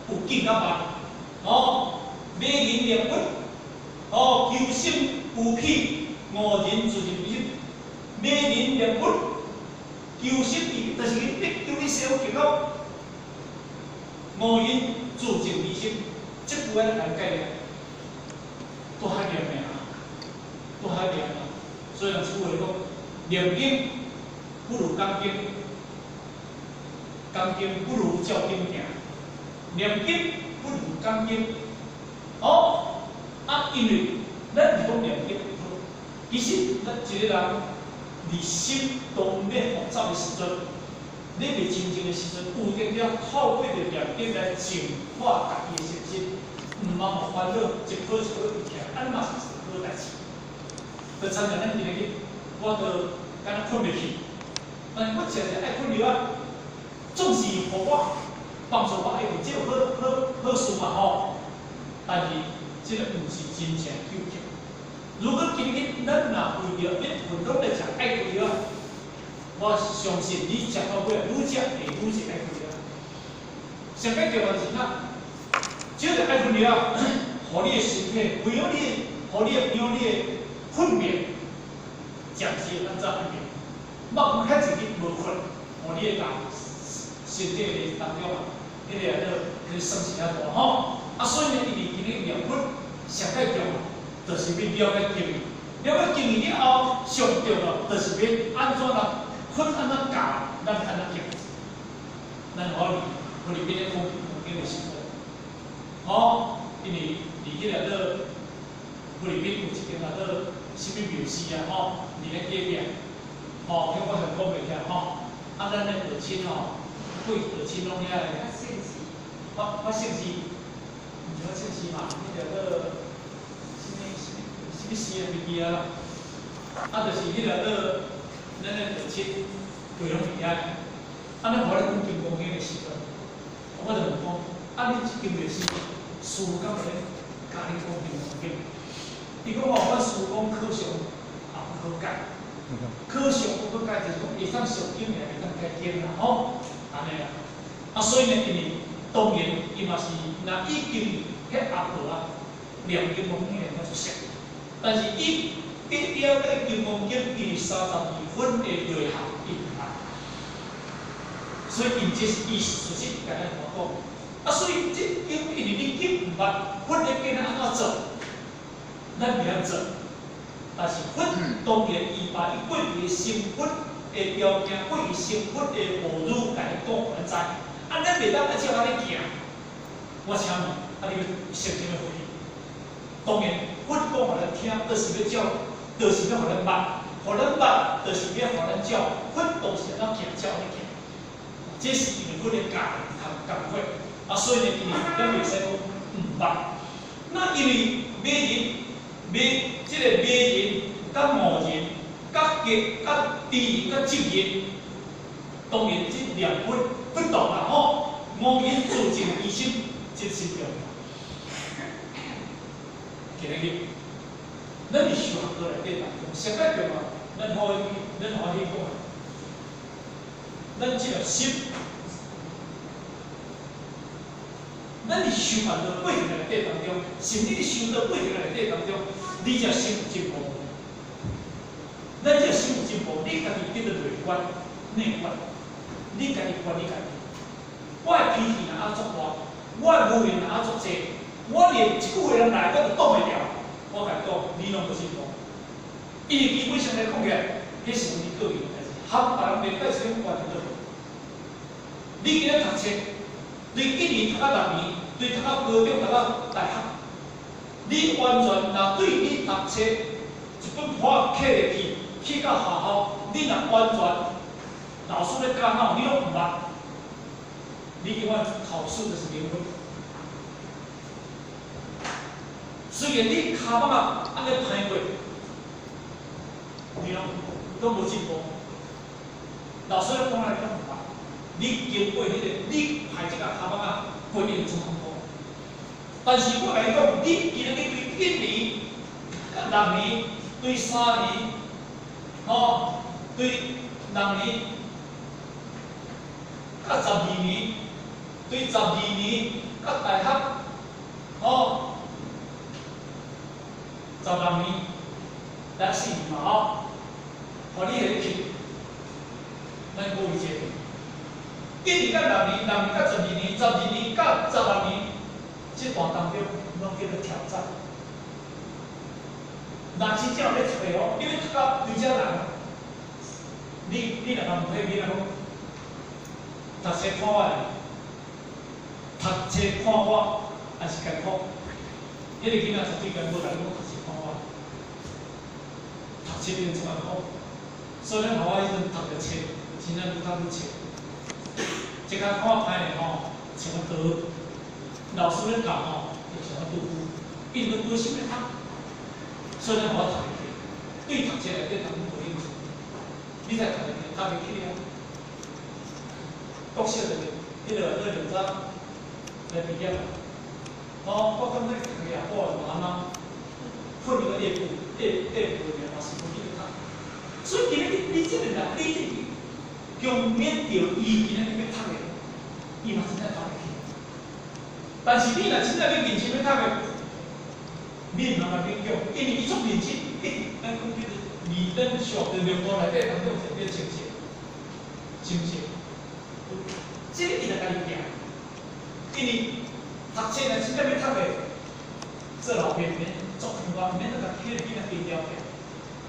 有見甲慢，哦。迷人念佛，哦，求生無起，誤人自入心。迷人念佛，求生伊，就是你求你西方極樂，誤人自證離心，這句話來概念，都較念的啊，都較念啊。所以人這句話講，念經不如講經，講經不如照經行，念經不如講經。哦，啊，因為咱是講念經唔好，其實咱一個人佇心當欲復雜的時陣，你未清淨的時陣，有當時透過著念經來淨化家己的心心，毋通予煩惱一顆一顆起來，按呢嘛是一個好代誌。就親像咱今日，我都敢若睏袂去，但是我誠正愛睏著啊，總是予我幫助我愛睏，這有好好好事嘛吼。但是這個毋是真正究竟。如果今日咱若為著欲睏，攏咧食愛睏藥，我相信你食到尾，愈食會愈是愛睏藥。上較重要是啥？這個愛睏藥，予你的身體，培養你的，予你的培養你的困眠，暫時會當早眠。莫講遐一日無睏，予你的人身體的當中啊，彼個損失較大吼。啊，所以呢，因為今日念佛上較重要，就是欲了解經義。了解經義了後，上重要就是欲按怎來睏按怎教，咱按怎行。咱可以菲律賓咧講講經的時陣，吼，因為佇彼個做菲律賓有一間叫做啥物廟寺啊，吼，佇咧隔壁，吼，彼我先講袂起來吼。啊，咱咧和親吼，過去和親攏遐個發發聖寺，毋是發聖寺，啥物寺啊，袂记啊啦。啊，就是彼个做咱的道亲，规攏伫遐。啊，咱无咧讲金刚经的时阵，我就问讲，啊，你這間歷史師敢會咧教你講金剛經？伊講哦，阮師講可上也不可解，可上不可解就是講會當誦經爾，袂當解經啦，吼，按呢啦。啊，所以呢，因為當然伊嘛是若已經彼阿婆啊，念金剛經念較出色，但是伊得了這金剛經伊32分的內涵，伊毋捌。所以𪜶這是伊事實共咱講。啊，所以這經因為你經毋捌，佛的經按怎做，咱袂曉做。但是佛當然伊把伊過去成佛的條件，過去成佛的步驟，共你講，予咱知。啊，咱袂當愛照按呢行。我請問，啊，你欲成啥物佛去？當然，佛講予咱聽，就是欲照，就是欲予咱捌，予咱捌，就是欲予咱照。佛當時按怎行，照按呢行。這是因為佛的教同共款。啊，所以呢，因為咱袂使講毋捌。那因為迷人、迷這個迷人、佮悟人、佮覺、佮知人、佮證人，當然這兩分不同啦吼。五蘊自證其心，這是重要。今日，咱佇修學道內底當中，上較重要，咱歡喜，咱歡喜講，咱這個心。咱佇修行的過程內底當中，甚至佇修道過程內底當中，你才心有進步。咱這心有進步，你家己叫做內觀、內觀，你家己管你家己。我的脾氣若愛作大，我的無言若愛作濟，我連一句話人來，我就擋袂牢。我共你講，你攏無進步。因為基本上來講起來，彼是你個人的代誌，和別人袂帶這種關係都無。你今仔讀冊，對一年讀到6年，對讀到高中，讀到大學，你完全若對你讀冊一本簿仔揢入去，去到學校，你若完全老師咧教哪，你攏毋捌，你永遠考試就是0分。雖然你跤蠓仔按呢歹過，你攏無進步。老師咧講來你攏毋捌，你經過彼個，你害這個跤蠓仔過一定足痛苦。但是我共你講，你今日對一年、佮6年、對3年，吼，對6年、佮12年，對12年佮大學，吼，16年，來4年嘛吼，予你彼個去，咱過一個。一年佮6年，6年佮12年，12年佮16年，這段當中攏叫做挑戰。若真正欲揣哦，你欲讀到對遮人，你若問彼囡仔講，讀冊看我，讀冊看我，還是艱苦？彼個囡仔絕對艱無人講讀冊看我，讀冊變足艱苦。所以咱予我彼陣讀著冊，真正愈讀愈冊。這工看歹的吼，像個老師咧教吼，就像個屠夫，伊都無心咧讀，所以咱予我讀入去，對讀冊內底當無興趣，你才讀入去，讀袂起啊。國小就是彼個二兩張來畢業，吼，我感覺讀也好嘛嘛，混個下步，下下步爾嘛是無去讀。所以今日你這個人，你這個強勉著伊今日欲讀的，伊嘛真正讀袂起。但是你若真正欲認真欲讀的，你毋通共勉強，因為伊足認真，一直咱講叫做二咱上的六道內底當中有一個叫清淨，清淨。這個伊就家己行，因為讀冊若真正欲讀的，做老爸毋免做苦啊，毋免閣共彼個囡仔盯牢起，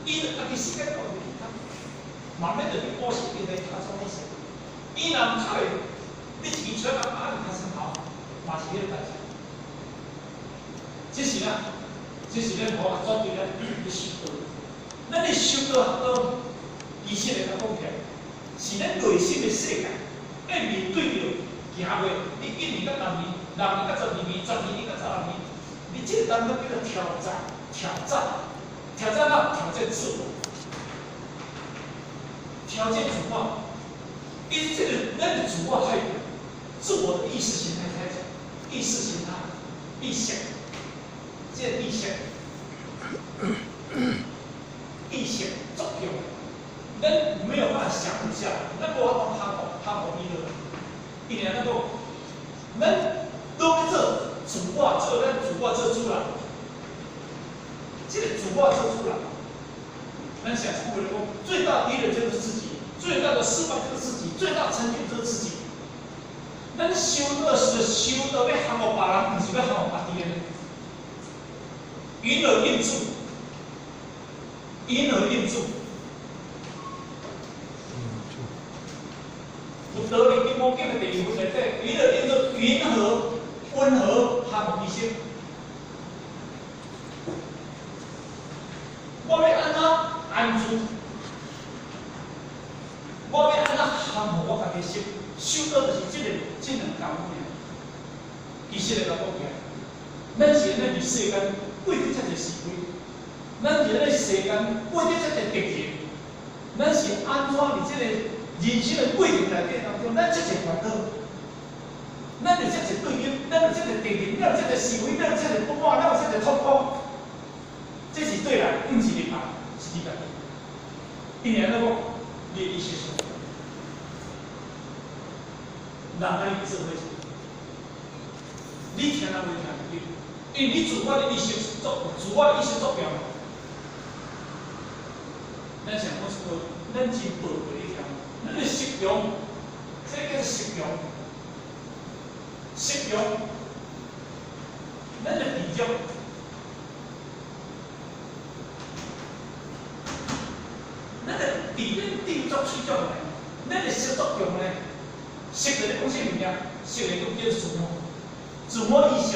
伊就家己時間到就去讀，慢慢就去補習，就來讀做好勢。伊若毋讀的，你一支錘仔共壓佇跤身頭，嘛是彼個代誌。這是啥？這是咱無法絕對咱咧修道。咱咧修道學道，其實來講起來，是咱內心的世界，要面對著行過，你一年佮6年，6年佮12年，12年佮16年，你這個當中叫做挑戰，挑戰。挑戰哪？挑戰自我，挑戰自我。因為這個咱的自我太強，自我的意識形態太強，意識形態、意識，這個意識，意識作用，咱沒有辦法降不下來，咱無法度降服降服伊落，因為按怎講，咱攏欲做自我做咱自我做主人，這個自我做主人，咱想一句話講，最大敵人就是自己，最大的失敗就是自己，最大成就就是自己。咱修道是修道欲降服別人，毋是欲降服家己的。云何應住？云何應住？佛陀佇金剛經的第二分內底，云何應住？云何溫和降服其心？我欲按怎安住？我欲按怎降服我家己心？修道就是這個這兩工夫爾。其實來講起來，咱是按呢佇世間過著遮濟是非，咱佇咧世間過著遮濟敵人，咱是按怎佇這個人生的過程內底當中，咱遮濟煩惱，咱有遮濟對立，咱有遮濟敵人，咱有遮濟是非，咱有遮濟不滿，咱有遮濟痛苦，這是對人，毋是佇別，是你家己。因為按怎講，你的意識說，人愛你做伙，你聽也袂聽入去，因為你自我的意識作，自我的意識作用。咱想講說，咱真寶貴你聽，咱的色用，這個叫色用，色用，咱的執著，咱的佇咱定作水作呢，咱的色作用呢，色就是講啥物件？色就是講叫自我，自我意識，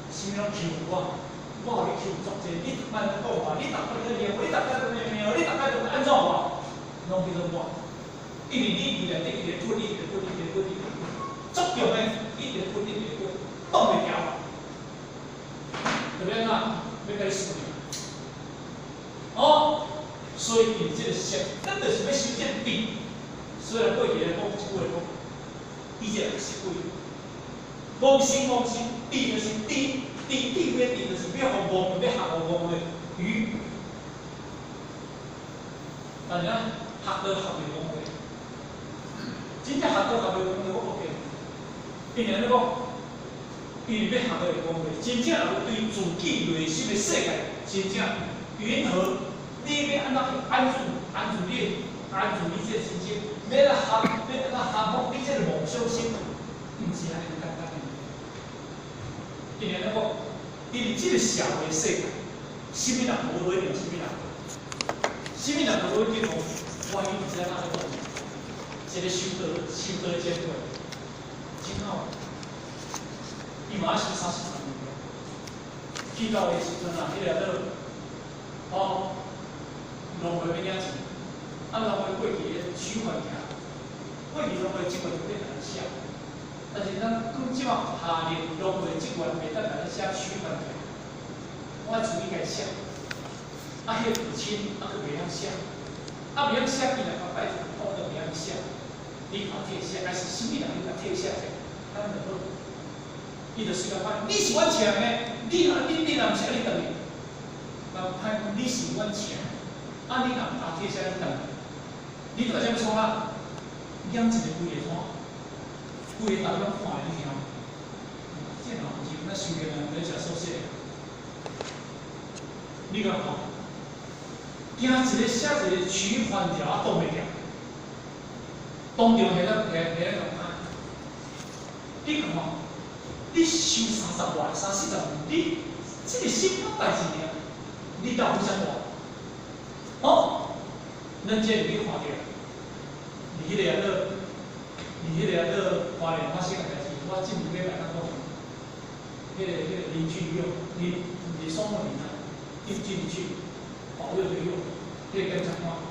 啥物攏求我，我予你求足濟，你逐擺攏講我，你逐擺攏念我，你逐擺攏念念，你逐擺攏按怎我，攏叫做我。因為你佇內底一直吞，一直吞，一直吞，一直吞，作用呢，一直吞，一直吞，擋袂牢，就欲按怎？欲共你輸掉。哦，所以因這個色，咱就是欲修這個智。雖然過去來講一句話講，伊這個是鬼，妄心妄心，智就是智，智智慧智就是欲予妄，欲學予妄的愚。但是咱學都學袂妄的，真正學都學袂妄的，我無見。因為按怎講，因為欲學都會妄的，真正若對自己內心的世界，真正雲何？你欲按怎去安住？安住你的，安住你這個心情，欲按怎降？欲按怎降服你這個妄想心？毋是按呢簡單的。因為按怎講？因為這個社會世界，啥物人無穩定，啥物人，啥物人無穩定哦？我伊毋知影哪咧講，一個修道修道的前輩，真好，伊嘛愛修33年，去到的時陣啊，彼個做哦，農會欲領錢，啊，農會過去的取款卡，過去農會職員就欲共咱寫，但是咱講這馬下令農會職員袂當共咱寫取款卡，我愛自己共寫，啊，彼個父親啊，閣袂曉寫，啊，袂曉寫，伊若共拜托，我都袂曉寫，你較替寫，還是啥物人你共替寫者，咱就好。伊就隨共講，你是阮請的，你若你你若毋寫，你轉去。人歹講你是阮請，啊你若毋替寫，你轉去。你做啥物創啊？養一個規个摊，規个台灣看你聽。這若毋是咱修煉人咧食素食。你敢看？驚一個寫一個取款條啊，擋袂牢，當場下咧下下咧共歹。你看，你修三十外、三四十年，你這個心法代志爾，你敢有啥大？哦，咱這入去看著，佇彼個啊做，佇彼個啊做花蓮發生的代誌，我這兩禮拜才講，彼個林俊佑，林林雙木林啊，林俊去保佑的佑，彼個檢察官。